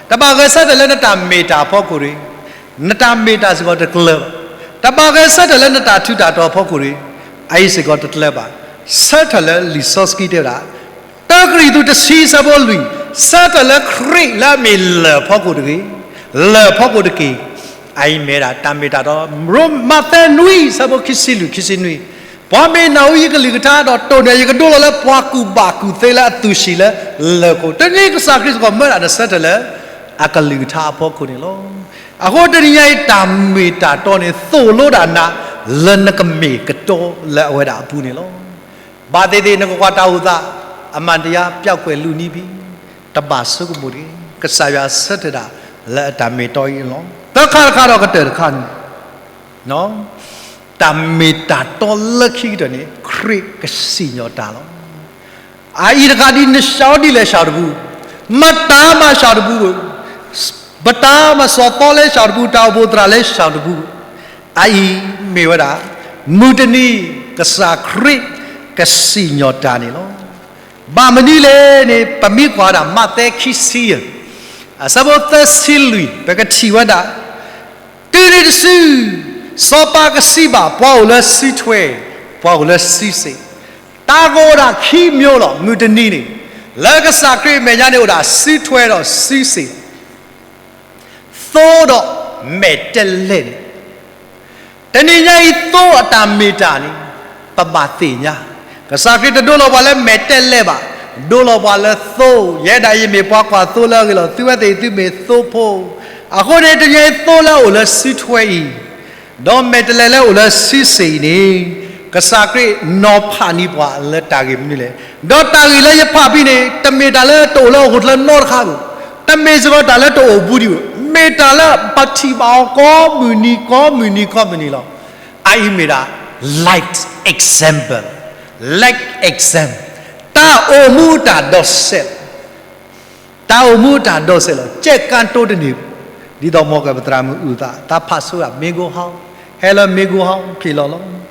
တဘၣ်ဂဲၤဆၢထၢၣ်လၢနတၢ်မ့ၢ်တၢ်အဖီခိၣ်တဂ့ၤ, နတၢ်မ့ၢ်တၢ်စ့ၢ်ကီးတကျၢၤဘၣ်. တဘၣ်ဂဲၤဆၢထၢၣ်လၢနတၢ်ထူးတၢ်တီၤအဖီခိၣ်တဂ့ၤ, အအံၤစ့ၢ်ကီးတကျၢၤဘၣ်. ဆၢထၢၣ်လၢလံာ်စီဆှံတဲဝဲဒၣ်, တၢကရံၣ်သူးတဆံဆၢဖိလွံၢ်, ဆၢထၢၣ်လၢခရံာ်လၢအမ့ၢ်လၢၢ်အဖီခိၣ်တဂ့ၤ, လၢၢ်အဖီခိၣ်တက့ၢ်. အအံၤမ့ၢ်ဝဲဒၣ်တၢ်မ့ၢ်တၢ်တီ, ရိမၤသဲနွံဆၢဖိခံဆံလွံၢ် ခံဆံနွံ ပှၤမ့ၢ်နၢ်ဟူယကလုၢ်ကထါဒီးတိၢ်န့ၢ် ယကဒိလီၤလၢပှၤကူၣ်ဘၣ်ကူၣ်သ့လၢအသူၣ်ဆံးလၢလၢၢ်ခိၣ်, တနံၤကစၢ်ခရံာ်စ့ၢ်ကီးမၢဒၣ်နဆၢထၢၣ်လၢ အကလုၢ်ကထါအဖီခိၣ်န့ၣ်လီၤ. အဃိတနံၤညါအံၤ တၢ်မ့ၢ်တၢ်တီန့ၣ် သိၣ်လိဒၣ်နၤ လၢနကမ့ၢ်ကတီလၢအဝဲဒၣ်အပူၤန့ၣ်လီၤ. ဘၣ်သ့ၣ်သ့ၣ် နကကွၢ်တၢ်အိၣ်သး အမှန်တရား ပျောက်ကွယ်လုၢ်နီပံ, တဘၣ်ဆိကမိၣ်တဂ့ၤ, ကစၢ်ယွၤဆၢထၢၣ်ဒၣ်လၢအတၢ်မ့ၢ်တီအံၤလီၤ. သၢခါတခါဒီးကတၢၢ်တခါန့ၣ် တၢ်မ့ၢ်တၢ်တီလၢခံကတၢၢ်န့ၣ် ခရံာ်ကစံၣ်ညီၣ်တၢ်လီၤ. အအံၤတခါဒ်နရှောက်ဒ်လဲၣ်ရှောက်တပူ, မတၤမးရှောက်တပူ, ပတၤမးစီၤပီလဲရှောက်တပူ, တၢ်အိၣ်ဖှိၣ်သရၣ်လဲရှောက်တပူ, အအံၤမ့ၢ်ဝဲဒၣ် မုၢ်တနံၤ ကစၢ်ခရံာ်ကစံၣ်ညီၣ်တၢ်န့ၣ်လီၤ. ဘၣ်မနုၤလဲၣ်န့ၣ် ပမ့ၢ်ကွၢ်ဒၣ် မးသဲခံဆံယဲၢ် အဆၢဖိသၢဆံလွံၢ် ပကထံၣ်ဝဲဒၣ် တုၤနုၤတစု စီၤပၤကစံးဘၣ် ပှၤအိၣ်လၢစုထွဲ, ပှၤအိၣ်လၢစုစ့ၣ်, တၢ်ကအိၣ်ဒၣ်ခံမျိုးလီၤ. မုၢ်တနံၤန့ၣ် လၢကစၢ်ခရံာ်အမဲာ်ညါန့ၣ် အိၣ်ဒၣ်စုထွဲဒီးစုစ့ၣ်, သိဒီးမဲာ်တဲးလဲးန့ၣ် တနံၤညါအံၤ သိအတၢ်မ့ၢ်တၢ်န့ၣ် ပဘၣ်သ့ၣ်ညါ, ကစၢ်ခရံာ်တဒိလီၤပှၤလၢမဲာ်တဲးလဲးဘၣ်, ဒိလီၤပှၤလၢသိ, ယဲဒၣ်ယမ့ၢ်ပှၤကွၢ်သိလၢအဂ့ၤလီၤ. သုဝဲသ့ၣ်သုမ့ၢ်သိဖိ, အဃိန့ၣ် တနံၤညါအံၤ သိလၢအအိၣ်လၢစုထွဲအံၤ ဒီးမဲာ်တဲးလဲးလၢအအိၣ်လၢစုစ့ၣ်အံၤန့ၣ်, ကစၢ်ခရံာ်နီၤဖးန့ၢ်ပှၤလၢတၢ်ဂ့ၢ်မနုၤလဲၣ်. ဒီးတၢ်ဂ့ၢ်လၢယဖးဖဲန့ၣ် တမ့ၢ်တၢ်လၢတအိၣ်လၢဟီၣ်ခိၣ်ချၢနီတခါဘၣ်, တမ့ၢ်စ့ၢ်ကီးတၢ်လၢတအိၣ်ဘူးဒံးဘၣ်, မ့ၢ်တၢ်လၢပထံၣ်ဘၣ်အီၤကိးမုၢ်နံၤ ကိးမုၢ်နံၤ ကိးမုၢ်နံၤလီၤ. အအံၤမ့ၢ်ဒၣ် life example, life example, တၢ်အိၣ်မူတၢ်ဒိးစဲး တၢ်အိၣ်မူတၢ်ဒိးစဲးလီၤ. ကဲကၣ်တိတန့ၢ်, ဒ်သိးမ်ကပသရၣ်မုၣ်အုၣ်သး တၢ်ဖးဆိဒၣ် မ့ၢ်ကိဟီ, ဟဲလၢမ့ၢ်ကိဟီ က့ၤလီၤလီၤ.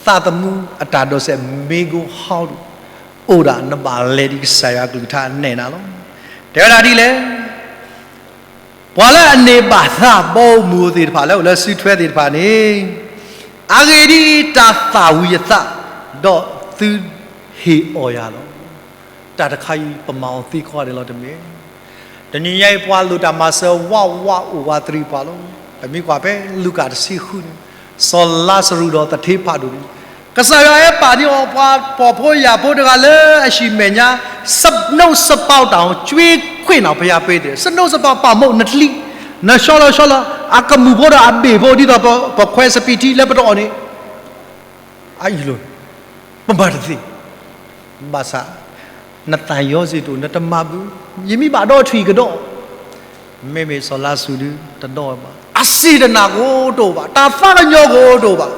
သးသမူအတၢ်ဒိးစဲး မ့ၢ်ကိဟီဒၣ် အိၣ်ဒၣ်နဘၣ်လဲၤဒ်ကစၢ်ယွၤကလုၢ်ကထါနဲၣ်နၤလီၤ. တဲဝဲဒၣ်ဒ်လဲၣ်, ပှၤလၢအန့ၢ်ဘၣ်သး ဘီမုၢ်သ့ၣ်တဖၣ် လၢအိၣ်လၢစုထွဲသ့ၣ်တဖၣ်န့ၣ်, အဂ့ၢ်ဒ်အံၤ, တၢ်သၣ်ဝံၤအသး, ဒီးသုဟ့ၣ်အီၣ်ယၤလီၤ. တၢ်တခါအံၤ ပမၤအီၤသ့ကိးဂၤဒဲးလီၤတမ့ၢ်. တနံၤညါအံၤ ပှၤလိၣ်တၢ်မၤစၢၤဝးဝးအိၣ်ဝးတရံးပှၤလီၤ. ပမ့ၢ်ကွၢ်ဖဲလူၤကၣ်တဆံဃုန့ၣ်, စီၤလါစရူးဒီးသထ့ဖးဒိၣ်န့ၣ်, ကစၢ်ယွၤဟဲပာ်န့ၢ်အီၤပှၤပိာ်ဖိယာ်ဖိတဂၤလၢအဟံၣ်မဲာ်ညါ, စနိးစပီးတၢ်အီၤ ကွ့ခွ့ၣ်နီၣ်ဖယါပ့တ့ၢ်, စနိးစပီးပာ်မူးနချံ, နဆီလီၤဆီလီၤ အကမူၣ်ဖိဒီးအဘ့ၣ်ဖိ ဒ်သိးပခွဲးစပံးထံလၢပတအီၣ်န့ၣ် အအံၤလီၤ, ပမၤတသ့, ဘၣ်ဆၣ် နသးယီၤစ့ၢ်တအိၣ် နတမၤဘၣ်, ယမ့ၢ်ဘၣ်ဒီးထွံၣ်ကဒီး, မ့မ့ၢ်စီၤလါစရူးဒုး တဒီဘၣ်, အစံၣ်တနၢ်ကအိၣ်တအိၣ်ဘၣ်, တၢ်သးကညီၤကအိၣ်တအိၣ်ဘၣ်,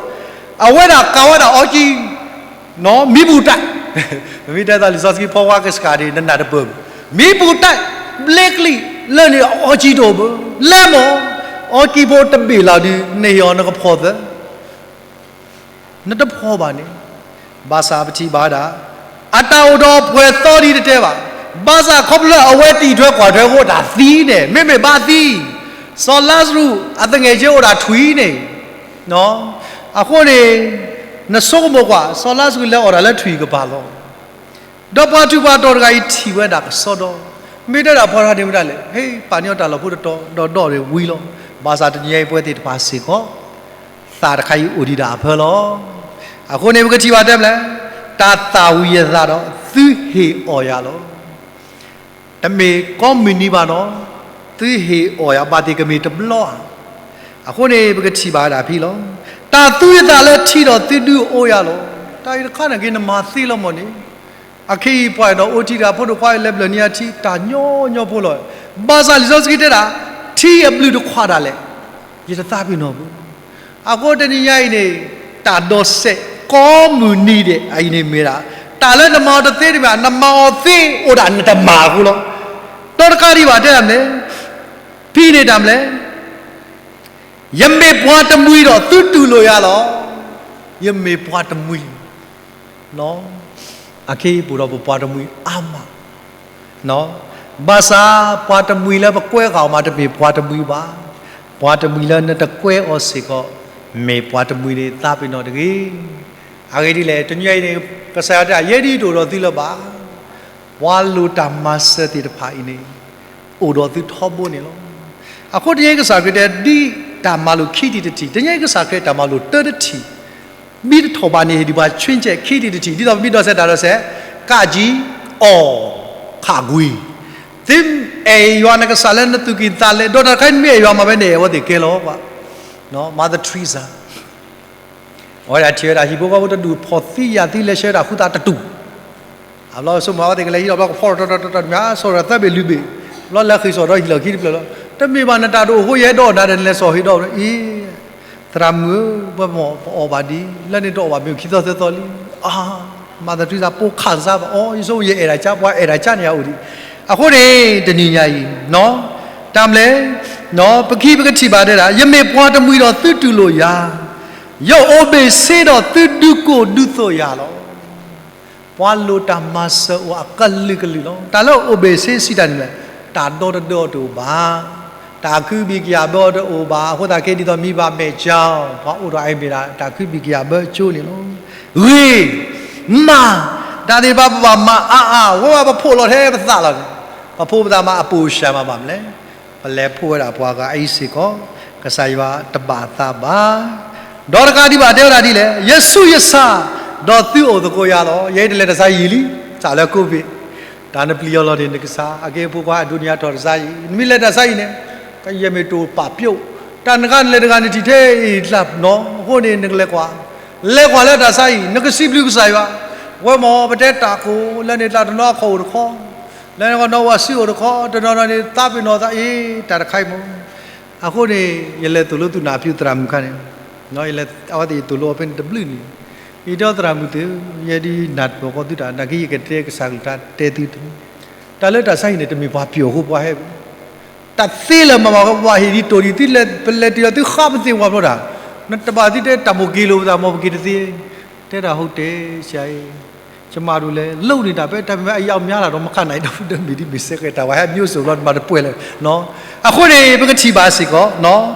အဝဲဒၣ်ကၤဝဲဒၣ်အီကံ မံပူၤတၢ်, မ့မ့ၢ်တဲသးလံာ်စီဆှံဖီဝါကစှၤဒ် နနၢ်တပၢၢ်ဘၣ်, မံပူၤတၢ် ဘျ့ကလံၣ်လၢန့ၣ်အီကံတအိၣ်ဘၣ်, လဲၤမး, အီကံဖိတဘ့ၣ်လီၤဒုး နဟ့ၣ်အီၤနကဖီၣ်သၢ နတဖီၣ်ဘၣ်န့ၣ်, ဘၣ်ဆၣ်ပထံၣ်ဘၣ်ဝဲဒၣ် အတၢ်အိၣ်ဒီးပှဲၤသီဒ်တတဲဘၣ်, ဘၣ်ဆၣ်ခီဖျိလၢအဝဲတံာ်ထွဲကွၢ်ထွဲအဃိ တၢ်သံန့ၣ် မ့မ့ၢ်ဘၣ်သံ, စီၤလါစရူးအသငယ်ချင်းအိၣ်ဒၣ်ထွံၣ်န့ၣ်, အဃိန့ၣ် နဆိကမိၣ်ကွၢ် စီၤလါစရူးလဲၤအီၣ်တၢ်လၢထွံၣ်ကပၤလီၤ. ဒီးပှၤထူးပှၤတီၤတဂၤအံၤထံၣ်ဝဲဒၣ်ကစီဒီ, မ့ၢ်တဲဒၣ်ပှၤတဂၤန့ၣ်ဝဲဒၣ်လဲၣ်, ဟ့ၣ် ပာ်န့ၢ်အီၤတၢ်လီၢ်ဖိတတီၤ ဒီးဒီးန့ၣ်ဝံၤလီၤ. ဘၣ်ဆၣ်တနံၤညါအံၤပဝဲသ့ၣ်တဖၣ်စ့ၢ်ကီး သးတခါအံၤအိၣ်ဒံးဒၣ်အဖၢလီၤ. အဃိန့ၣ် ပကထံၣ်ဘၣ်တဲမလဲၣ်, တၢ်သၣ်ဝံၤအသးဒီး သုဟ့ၣ်အီၣ်ယၤလီၤ. တမ့ၢ်ကိးမုၢ်နံၤဘၣ်နီၤ, သုဟ့ၣ်အီၣ်ယၤ ဘၣ်သ့ၣ်ကမ့ၢ်တဘျီဧါ. အဃိန့ၣ် ပကထံၣ်ဘၣ်ဝဲဒၣ်ဖဲလီၤ. တၢ်သူၣ်ဝံၤအသးလၢထံဒီးသုဒုးအိၣ်ယၤလီၤ. တၢ်အံၤတခါန့ၣ်က့ၤ နမၤသ့လီၤမးန့ၣ်, အခဲအံၤပှၤအဲၣ်ဒိးအိၣ်ထံတဂၤ ဖိဒိၣ်ခွါအံၤလဲၤဘျၢၣ်န့ၢ်အထံ တၢ်ညီညီဖိလီၤ. ဘၣ်ဆၣ်လံာ်စီဆှံတဲဒၣ်, ထံအဘျုးတခွးဒၣ်လဲာ်, ယတသးပ့ၤနီၣ်ဘၣ်. အဃိတနံၤညါအံၤန့ၣ်, တၢ်ဒိးစဲးကိးမုၢ်နံၤဒဲးအံၤန့ၣ်မ့ၢ်ဒၣ်, တၢ်လၢနမၤအီၤတသ့တမ့ၢ် နမၤအီၤသ့အိၣ်ဒၣ်နတမၤအဃိလီၤ. ဒီးတကးဒံးဘၣ်တဲဒၣ်မလဲၣ်, ဖဲန့ၣ်တၢ်မလဲၣ် ယမ့ၢ်ပှၤတမှံၤဒီးသုတူၢ်လိာ်ယၤလီၤ. ယမ့ၢ်ပှၤတမှံၤ, အခဲအံၤပအိၣ်ဒီးပပှၤတမှံၤအါမး, ဘၣ်ဆၣ်ပှၤတမှံၤလၢပကွဲဃာ်အီၤမးတမ့ၢ်ပှၤတမှံၤဘၣ်. ပှၤတမှံၤလၢနတကွဲအီၤစ့ၢ်ကီး, မ့ၢ်ပှၤတမှံၤန့ၣ်သးပ့ၤနီၣ်တဂ့ၤ. အဂ့ၢ်ဒ်လဲၣ်, တနံၤအံၤန့ၣ် ကစၢ်ယွၤတဲ ယဲဒ်တအိၣ်ဒီးသုလၢၤဘၣ်. ပှၤလိၣ်တၢ်မၤစၢၤသ့ၣ်တဖၣ်အံၤန့ၣ် အိၣ်ဒီးသုထီဘိန့ၣ်လီၤ. အဃိတနံၤအံၤကစၢ်ခရံာ်တဲ ဒ်တၢ်မၤလိာ်ခံထံၣ်တထံၣ်, တနံၤအံၤကစၢ်ခရံာ်တၢ်မၤလိာ်တၢတထံၣ်, မ့ၢ်တထီၣ်ဘၣ်န့ၣ် ဟ့ၣ်ဒံးပှၤ change ခံထံၣ်တထံၣ်, ဒ်သိးပမ့ၢ်ဒိးစဲးတၢ်ဒိးစဲး, ကးကံ, အီၣ်, ခးကွံာ်, သု အဲၣ်ယွၤနကစၢ်လၢနသူၣ်ကံၢ်သးလဲ, ဒီးတၢ်တခါနမ့ၢ်အဲၣ်ယွၤမၤဝဲန့ၣ် အဝဲသ့ၣ်ကဲလီၤကွၢ်. Mother Teresa အဝဲဒၣ်ထံၣ်ဝဲဒၣ်ဟံၣ်ဖိဃီဖိတဒူၣ် ဖီၣ်သံယာ်သံလဲၤဆှၢတၢ်ဃူသးတတူၢ် အဘျီဆိကမိၣ်အဝဲသ့ၣ်ကလဲၤဟံးဒီးဘျီကဖီၣ်ထီၣ်ထီၣ်ထီၣ်ထီၣ်တမံၤ အါ ဆီၣ်ဒီးသၢဘ့ၣ်လွံၢ်ဘ့ၣ်, ဘျီလဲၤဃ့ၢ်ဆီၣ်ဒီးဟံၣ်လီၢ်ခံတဖျၢၣ်လီၤ. တမ့ၢ်ဘၣ်နတၢ်တအိၣ်အဃိ ယအဲၣ်ဒိးနၤဒီးနလဲၤဆီၣ်ဟ့ၣ်ဒီးအံၤ သရၣ်မုၣ်ဧၢ, ပမ့ၢ်ပအီၣ်ဘၣ်ဒ် လၢန့ၣ်တအီၣ်ဘၣ်မ့ၢ်ခံသီသၢသီလံ. အါ မၤသးတြံသးပိၢ်ခးစၢ်ဘၣ်အီၤ ယဆိကမိၣ်ယအဲၣ်ဒိးကါ ပှၤအဲၣ်ဒိးကါန့ၣ်ယအိၣ်ဒံး. အဃိန့ၣ် တနံၤညါအံၤ တၢ်မလဲၣ် ပခံပကထံၣ်ဘၣ်တဲဒၣ် ယမ့ၢ်ပှၤတမှံၤဒီးသုတူၢ်လိာ်ယၤ, ယအိၣ်ဘ့ၣ်ဆ့ဒီးသုဒုးကိၢ်ဒုးသိးယၤလီၤ. ပှၤလိၣ်တၢ်မၤစၢၤအိၣ်အကလုာ်ကလုာ်လီၤ. တၢ်လၢအိၣ်ဘ့ၣ်ဆ့စံးတၢ်န့ၣ်လဲၣ်, တၢ်ဒီတဒၢအီၤတအိၣ်ဘၣ်, တၢ်ခုဘံၣ်ကယာ်ဘၢအီၤတအိၣ်ဘၣ်, အဃိသတးခဲ ဒ်သိးမံဘၣ်မဲာ်ကၠီ ပှၤအိၣ်ဒီးအအံၤမ့ၢ်ဒၣ် တၢ်ခုဘံၣ်ကယာ်ဘၢအကၠိန့ၣ်လီၤ. ဂ့ၤ မၤ တၢ်သ့ၣ်တဖၣ်ပဘၣ်မၤအါအါ အဝဲဘၣ်ပဖိးလီၤထဲပသးလီၤန့ၣ်, ပဖိပသးမၤအပိာ်စၢ်မးဘၣ်မလဲၣ်. ပလဲၤဖှိၣ်ဝဲဒၣ်ပှၤဂၤအံၤစ့ၢ်ကီး ကစၢ်ယွၤတဘၣ်သးဘၣ်. ဒီးတကးဒံးဘၣ်တဲဝဲဒၣ်ဒ်လဲၣ်, ယဆူးယဆါ ဒီးသုအိၣ်သကိးယၤလီၤ. ယဲအံၤတလဲၤတၢ်ဆါယံာ်လံ, စးလၢ COVID, တၢ်နပျံၤအီၤလီၤန့ၣ် နကစၢ် အက့အဖိခွါအဒိနံၤအါထီၣ်တၢ်ဆါယံာ်, နမ့ၢ်လဲၤတၢ်ဆါယံာ်န့ၣ် ကယဲၢ်မ့ၢ်တိၢ်ပာ်ပျိး, တၢ်နဂၤနလဲၤတဂၤနထံၣ်ထဲအံၤတလၢ်နီၤ, အဃိန့ၣ် နကလဲၤကွၢ်, လဲၤကွၢ်လၢတၢ်ဆါယံာ် နကစံးဘျုးကစၢ်ယွၤ, ဝဲမ့ၢ်ပတဲတၢ်ကိၢ် လၢန့ၣ်တၢ်တနီၤအခီၣ်အိၣ်တခီ လၢနဂီၢ်နီၣ်ဝၤစုအိၣ်တခီ တနီၤနီၤန့ၣ် သးပ့ၤနီၣ်သးအ့ တၢ်တခါအံၤမ့ၢ်, အဃိန့ၣ် ယလဲၤသိၣ်လိသုးနၢ်ဖၠူသရၣ်မုၣ်ခါန့ၣ်, အဝဲသ့ၣ်ယသိၣ်လိအီၤဖဲန့ၣ်တဘျုးနံၣ်, ယတဲသရၣ်မုၣ်သ့ၣ်ဧၢ, ယဲဒ်နၢ်တပၢၢ်ဃီသုတၢ် နာ်က့ယကတဲကစၢ်ကလုၢ်ကထါတဲသုတမံၤ, တၢ်လၢတၢ်ဆါဟံၣ်န့ၣ် တမ့ၢ်ပှၤပျိာ်အဃိပှၤဟဲဘၣ်, တၢ်သ့လၢၤမၤမၤဃီပှၤဟ့ၣ်ဒ်တိၢ်ဒ်သုလဲၤ ပလဲၤတုၤဒီးသုဃါ ပသ့ၣ်ဝဲဖျိတၢ်, နတဘၣ်သုတဲတၢ်မိၣ်က့ၤလိာ်ပသး မ်ပက့ၤတသ့, တဲဒၣ် ဟုတ်တယ် ဆရာ ယမၤဒ်လဲၣ် လုပ်နေတာပဲ ဒါပေမဲ့ အယောက်များလာတော့ မခံနိုင်တော့ဘူး တမံၤဒ်မ့ၢ်စဲကဲတၢ် ပှၤဟဲမျိုးစုံဘျီ တဘၣ်တပှဲၤလၢၤ, အဃိန့ၣ် ပကထံၣ်ဘၣ်စ့ၢ်ကီး,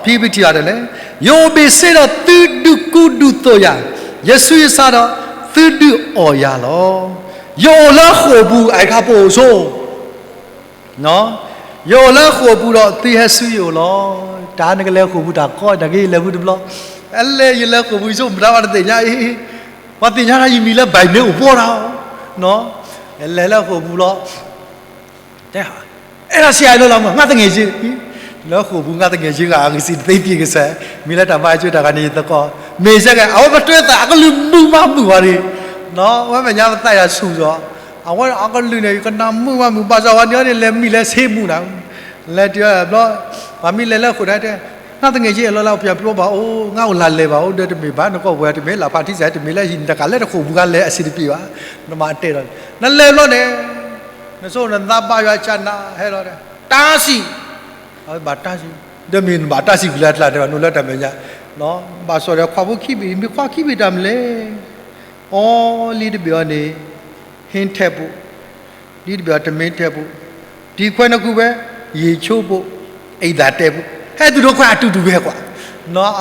ဖံပထံၣ်ဘၣ်ဒ်လဲၣ်, ယအိၣ်ဘ့ၣ်ဆ့ဒီးသုဒုးကူဒုးသိးယၤ, ယဆူးယဆါဒီး သုဒုးအီၣ်ယၤလီၤ. ယအိၣ်လၢဃိာ်ပူၤ အံၤခါပိာ်အိၣ်ဆိ ယအိၣ်လၢဃိာ်ပူၤဒီးသုဟဲဆူယအိၣ်လီၤ. တၢ်နကလဲၤဃိာ်ပူၤတၢ်ကီ နာ်က့ယလဲၤပူၤတဘျီ, အလဲၤယလဲၤဃိာ်ပူၤဆိ မတၤဘၣ်တသ့ၣ်ညါအံၤ, ပှၤသ့ၣ်ညါတၢ်ယမံၤလၢ by name အိၣ်ဘှီတၢ်, လဲၤလၢဃိာ်ပူၤလီၤ, တဲ, အဲဒါဆရာလီၤလီၤမး ငါသူငယ်ချင်း, လၢဃိာ်ပူၤ ငါသူငယ်ချင်းက အဂ့ၢ်စံးတသ့ ပ့ၢ်ကစၢ်, မ့ၢ်လၢတၢ်မၤကၠိတၢ်ဂၤန့ၣ် ယသကိး, မ့ၢ်စဲကဲ အဝဲပတွဲသးအကလုၢ်မုာ်မးမုာ်ဝဲန့ၣ်, ဝဲမဲာ်ညါပသးယၤဆူၣ်စီၤ, အဝဲအကလုၢ်န့ၣ် ယကနၣ်မုာ်မးမုာ် ဘၣ်ဆၣ်ဝဲန့ၣ်န့ၣ် လဲၤမံၤလၢဆ့မုၢ်နၤ, လဲၤတုၤဘျီ, ပှၤမံၤလဲၤလၢဃိာ်ဒၣ်တဲ, ငါသူငယ်ချင်း လီၤလၢအိၣ်ဖျဲၣ်ပျီဘၣ်အိၣ် ငါအိၣ်လၢလဲၤဘၣ်အိၣ် ဒီးတမ့ၢ်ဘၣ် နကီၢ်ပှဲၤတမ့ၢ်လၢဖါထံစဲး တမ့ၢ်လၢဟံၣ်နတကးလၢတဃိာ်ပူၤ ငါလဲၤအဆင်တပြေဘၣ်, နမၤတဲဒီး, နလဲၤဘျီန့ၣ်, နဆိနသးဘၣ်ယွၤကနၣ် ဟဲလီၤဒီး, တၢ်စံး, အဝဲဘၣ်တၢ်စံး, ဒီးမ့ၢ်နဘၣ်တၢ်စံးကွံာ်လၢအကျါတဲဘၣ် နအိၣ်လၢတၢ်မဲာ်ညါ, ဘၣ်စီၣ်ဒီးခွါဖိခံဘ့ၣ် မ့ၢ်ခွါခံဘ့ၣ်တၢ်မနုၤလဲၣ်, အီလံတဘ့ၣ်အီၤန့ၣ်, ဟ့ထဲးပူၤ, ဒ်တဘ့ၣ်အီၤတမ့ၢ်ထဲးပူၤ, တံၤခွဲးနကူဝဲ, ယ့ၣ်ဆိပူၤ, အံသၣ်တဲပူၤ, ဟဲသူၣ်ဒီးခွဲးအတူတူဝဲကွၢ်,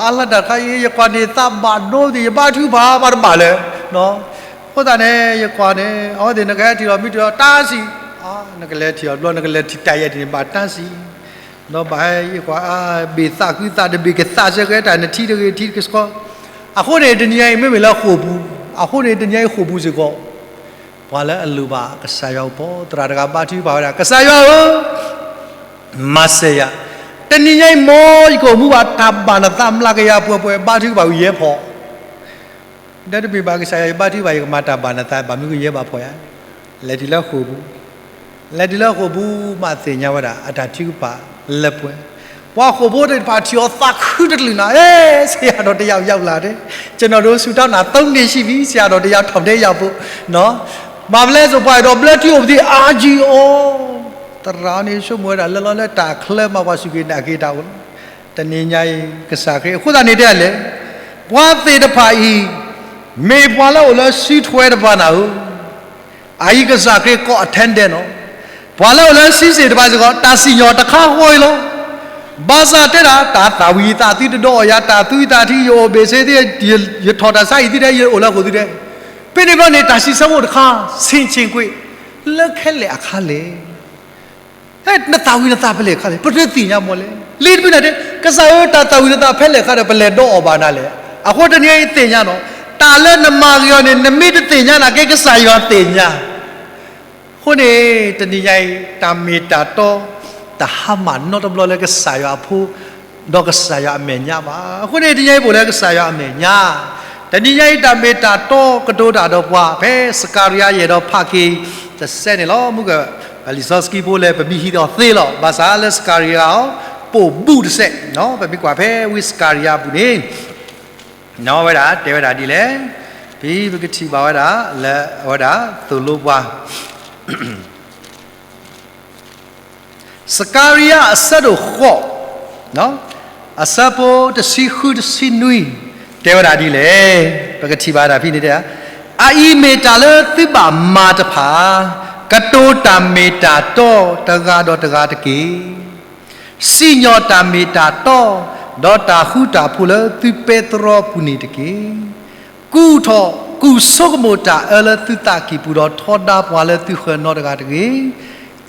အါလၢတၢ်တခါအံၤ ယကွၢ်န့ၣ်သးဘၣ်ဒိသ့ၣ် ယဘါထုကဖၣ်ဘၣ်တဘၣ်လၢၤ, အဃိသတးန့ၣ် ယကွၢ်န့ၣ် အဝဲသ့ၣ်နကဟဲထံၣ်လီၤမံၤထံၣ်လီၤတၢ်စံး, နကလဲၤထံၣ်အီၤဘျီ နကလဲၤထံၣ်တၢ်ယဲၢ်ထံၣ်န့ၣ် ဘၣ်တၢ်စံး, ဒီးဘၣ်ဟဲယကွၢ် ဘ့ၣ်သးဃုသးတဘ့ၣ်ကသးစဲကဲတၢ်နထံတဂ့ၤထံတကဆှီ, အဃိန့ၣ် တနံၤညါအံၤ မ့မ့ၢ်လၢဃိာ်ပူၤ, အဃိန့ၣ် တနံၤညါအံၤဃိာ်ပူၤစ့ၢ်ကီး, ပှၤလၢအလိၣ်ဘၣ်ကစၢ်ယွၤအပီၤ သရၣ်တဂၤဘါထုကဖၣ်ဝဲဒၣ် ကစၢ်ယွၤဧၢ, မၤစၢၤယၤ, တနံၤညါအံၤ မ်ယကအိၣ်မူဘၣ်တၢ်ဘၣ်နသး မျးကယၤပှဲၤပှဲၤ ဘါထုကဖၣ်ဝံၤယဲဖီၣ် ဒီးတမ့ၢ်ဘၣ်ကစၢ်ယွၤ ယဘါထုကဖၣ် ယကမၤတၢ်ဘၣ်နသး ဘၣ်မနုၤကယဲဘၣ်ဖီၣ်ယၤ, လဲၤတုၤလၢဃိာ်ပူၤ, လဲၤတုၤလၢဃိာ်ပူၤမးသ့ၣ်ညါဝဲဒၣ် အတၢ်ထုကဖၣ်လၢပှဲၤ, ပှၤဃိာ်ဖိသ့ၣ်တဖၣ်ထံၣ်အီၤသးခုတကလုာ်နၤ, အဲ ဆရာတော်တစ်ယောက်ရောက်လာတယ်, ကျွန်တော်တို့ဆုတောင်းတာသုံးနှစ်ရှိပြီ ဆရာတော်တစ်ယောက်ထောင်ထဲရောက်ဖို့, မၤမလဲၣ်စိၤပှၤအဲၣ်ဒိးဘျၢထံအိၣ်ပသံ အါကံအီၤ, သရၣ်န့ၣ်ဆိကမိၣ်ဝဲဒၣ်လၢလီၤလၢတၢ်ချၢမၤပှၤစူၢ်က့ၤနာ်က့ၤတၢ်အိၣ်လီၤ, တနံၤညါအံၤ ကစၢ်ခရံာ် အဃိသတးန့ၣ်တဲလဲၣ်, ပှၤသ့ၣ်တဖၣ်အံၤ မ့ၢ်ပှၤလၢအိၣ်လၢစုထွဲတဖၣ်နၤဧၢ, အအံၤကစၢ်ခရံာ်ကိး attendant နီၤ, ပှၤလၢအိၣ်လၢစုစ့ၣ်တဖၣ်စ့ၢ်ကီး တၢ်စံၣ်ညီၣ်တခါဃီအံၤလီၤ, ဘၣ်ဆၣ်တဲဒၣ် တၢ်သၣ်ဝံၤသးသုတဒီးအီၣ်ယၤ တၢ်သူသးထံ ယအိၣ်ဘ့ၣ်ဆ့သ့, ယထီၣ်တၢ်ဆါဟံၣ်သ့ထဲ ယအိၣ်လၢဃိာ်သ့ထဲ, ဖဲန့ၣ်ဘျီန့ၣ် တၢ်စံးဆၢဖိတခါ ဆင်ခြင်ခွင့် လၢခဲလၢာ်အခါလဲၣ် နသၣ်ဝံၤနသးဖဲလဲၣ်အခါလဲၣ် ပတသ့ၣ်ညါမ့ၢ်လဲၣ်. လံာ်တဘ့ၣ်န့ၣ်တဲ ကစၢ်ဧၢ တၢ်သၣ်ဝံၤနသးဖဲလဲၣ်အခါဒီး ပလဲၤဒီးအီၣ်ဘၣ်နၤလဲၣ်. အဃိတနံၤအံၤသ့ၣ်ညါနီၤ, တၢ်လၢနမၤဂ့ၤအီၤန့ၣ် နမ့ၢ်တသ့ၣ်ညါနာ်က့ ကစၢ်ယွၤသ့ၣ်ညါ. အဃိန့ၣ် တနံၤညါအံၤ တၢ်မ့ၢ်တၢ်တီ တဟါမၢ်နီတဘျီလၢကစၢ်ယွၤအဖိ ဒီးကစၢ်ယွၤအမဲာ်ညါဘၣ်. အဃိန့ၣ် တနံၤအံၤပအိၣ်လၢကစၢ်ယွၤအမဲာ်ညါ, တနံၤညါအံၤတၢ်မ့ၢ်တၢ်တီကတိၤတၢ်ဒီးပှၤ ဖဲစကၤရယၤယဲၢ်ဒီးဖးက့ၤတစဲးန့ၣ်လီၤ. မုၢ်က လံာ်စီဆှံဖိလဲၣ် ပမ့ၢ်ဟံးထီၣ်သ့လီၤ. ဘၣ်ဆၣ်လၢစကၤရယၤအီၤ ပိာ်ဘူၣ်တစဲး, ပမ့ၢ်ကွၢ်ဖဲဝံစကၤရယၤအပူၤန့ၣ် ဝဲဒၣ်တဲဝဲဒၣ်ဒ်လဲၣ်, ဖဲပကထံၣ်ဘၣ်ဝဲဒၣ်လၢအဝဲဒၣ်သိၣ်လိပှၤ စကၤရယၤအဆၢဒိၣ်ဃိး, အဆၢဖိတဆံဃုတဆံနွံ, တဲဝဲဒၣ်ဒ်လဲၣ်, ပကထံၣ်ဘၣ်ဒၣ်ဖဲန့ၣ်တဲ, အအံၤမ့ၢ်တၢ်လၢသုဘၣ်မၤတဖၣ်, ကတိၤတၢ်မ့ၢ်တၢ်တီတဂၤဒီးတဂၤတက့ၢ်. စံၣ်ညီၣ်တၢ်မ့ၢ်တၢ်တီ, ဒီးတၢ်ဃူတၢ်ဖိးလၢသုပဲတြီပူၤန့ၣ်တက့ၢ်. ကူၣ်ထီၣ်ကူၣ်ဆိကမိၣ်တၢ်အၢလၢသုသးကံၢ်ပူၤဒီးထီဒါပှၤလၢသုဃၢၤနီတဂၤတဂ့ၤ.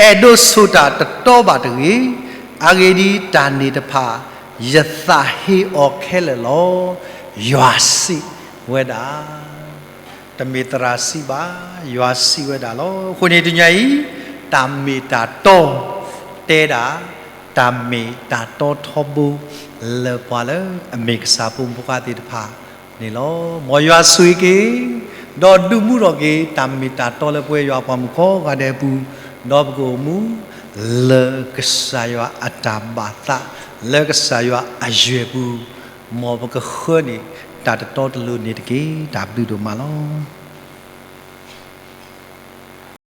အဲၣ်ဒိးဆိၣ်တၢ်တတီဘၣ်တဂ့ၤ. အဂ့ၢ်ဒ်အံၤ, တၢ်န့ၣ်တဖၣ် ယသးဟ့အီၤခဲလၢာ်လီၤ. ယွၤစံးဝဲဒၣ်, တမ့ၢ်သရၣ်စံးဘၣ်, ယွၤစံးဝဲဒၣ်လီၤ. အဃိန့ၣ်တနံၤအံၤ တၢ်မ့ၢ်တၢ်တီ တဲဒၣ် တၢ်မ့ၢ်တၢ်တီထီဘိ လၢပှၤလၢအမ့ၢ်ကစၢ်ဖိမုၣ်ဖိခွါသ့ၣ်တဖၣ်န့ၣ်လီၤ. မ်ယွၤဆိၣ်ဂ့ၤက့ၤ ဒီးဒုးမူထီၣ်က့ၤ တၢ်မ့ၢ်တၢ်တီလၢပဝဲယွၤပှၤမုၣ်ကိးဂၤဒဲးအပူၤ, ဒီးပကအိၣ်မူ လၢကစၢ်ယွၤအတၢ်ဘၣ်သး, လၢကစၢ်ယွၤအယွဲၢ်ပူၤ, မ်ပကဃၢန့ၢ် တၢ်တတီတလိၤန့ၣ်တက့ၢ်. တၢ်ဘျုးဒိၣ်မးလီၤ.